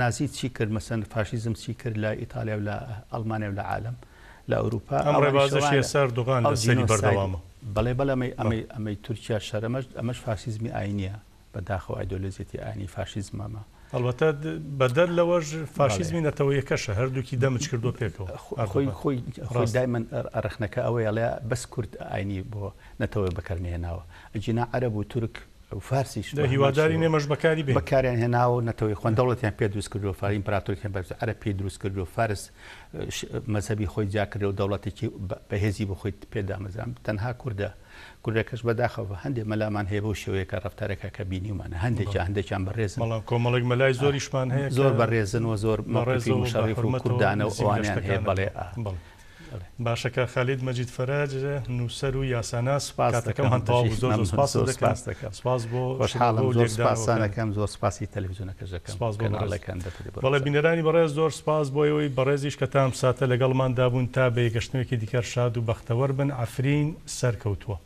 نازی چی کرد مەسەن فاشیزم چی کرد لە ئیتالیا و لە ئەڵمانیا و لە عالەم لە ئەوروپا ئەم ئەوانیش ڕێبازەش ئەوان ئێستا ئەردۆغان ئەو لەسەری جینۆساید بەردەوامە. بەڵێ بەڵێ ئەمەی بەڵێ. ئەمەی ئەمەی تورکیا شەرەمەش ئەمەش فاشیزمی ئاینییە. بەداخەوە ئایدۆلۆجیەتی ئاینی فاشیزم ئەمە. ئەڵبەتە بەدەر لەوەش فاشیزمی نەتەوەیەکەشە هەردووکی دەمج کردووە پێکەوە. خۆی خۆی خۆی دایمەن ڕەخنەکە ئەوەیە ئەڵێ بەس کورد ئاینی بۆ نەتەوە بەکار نەهێناوە ئەگینا عەرەب و تورک و فارسیش دە هیوادارین ئێمەش بەکاری بێنین. بەکاریان هێناوە و نەتەوەی خۆیان دەوڵەتیان پێ دروست کردووە فار ئیمپراتۆریەتیان بەرز عەرەب پێی دروست کردووە فارس مەزهەبی خۆی جیا کردەوە دەوڵەتێکی بەهێزی بۆ خۆی پێ دامەزراند تەنها کوردە کوردەکەش بەداخەوە هەندێ مەلامان هەیە بەو شێوەیە کە ڕەفتارەکە کە بینیومانە هەندێکیان هەندێکیان بەڕێزن بەڵام کۆمەڵێک مەلای زۆریشمان هەیە زۆر بەڕێزن و زۆر مەوقفی مشەڕیف و کوردانە و ئەوانیان هەیە بەڵێ باشە کاک خالید مەجید فەرەج نووسەر و یاساناس کاتەکەمان تەواو بوو زۆر زۆر سپاست دەکەم سپاس بۆ خۆشحاڵم زۆر سپاستان دەکەم زۆر سپاسی تەلەڤیزیۆنەکەش دەکەم سپاس بۆ کەناڵەکان بەڵێ بینەرانی بەڕێز زۆر سپاس بۆ ئێوەی بەڕێزیش کە تا ئەم ساتە لەگەڵماندا بوون تا بە یەکگەشتنەوەیەکی دیکەر شاد و بەختەوەر بن عەفرین سەرکەوتووە.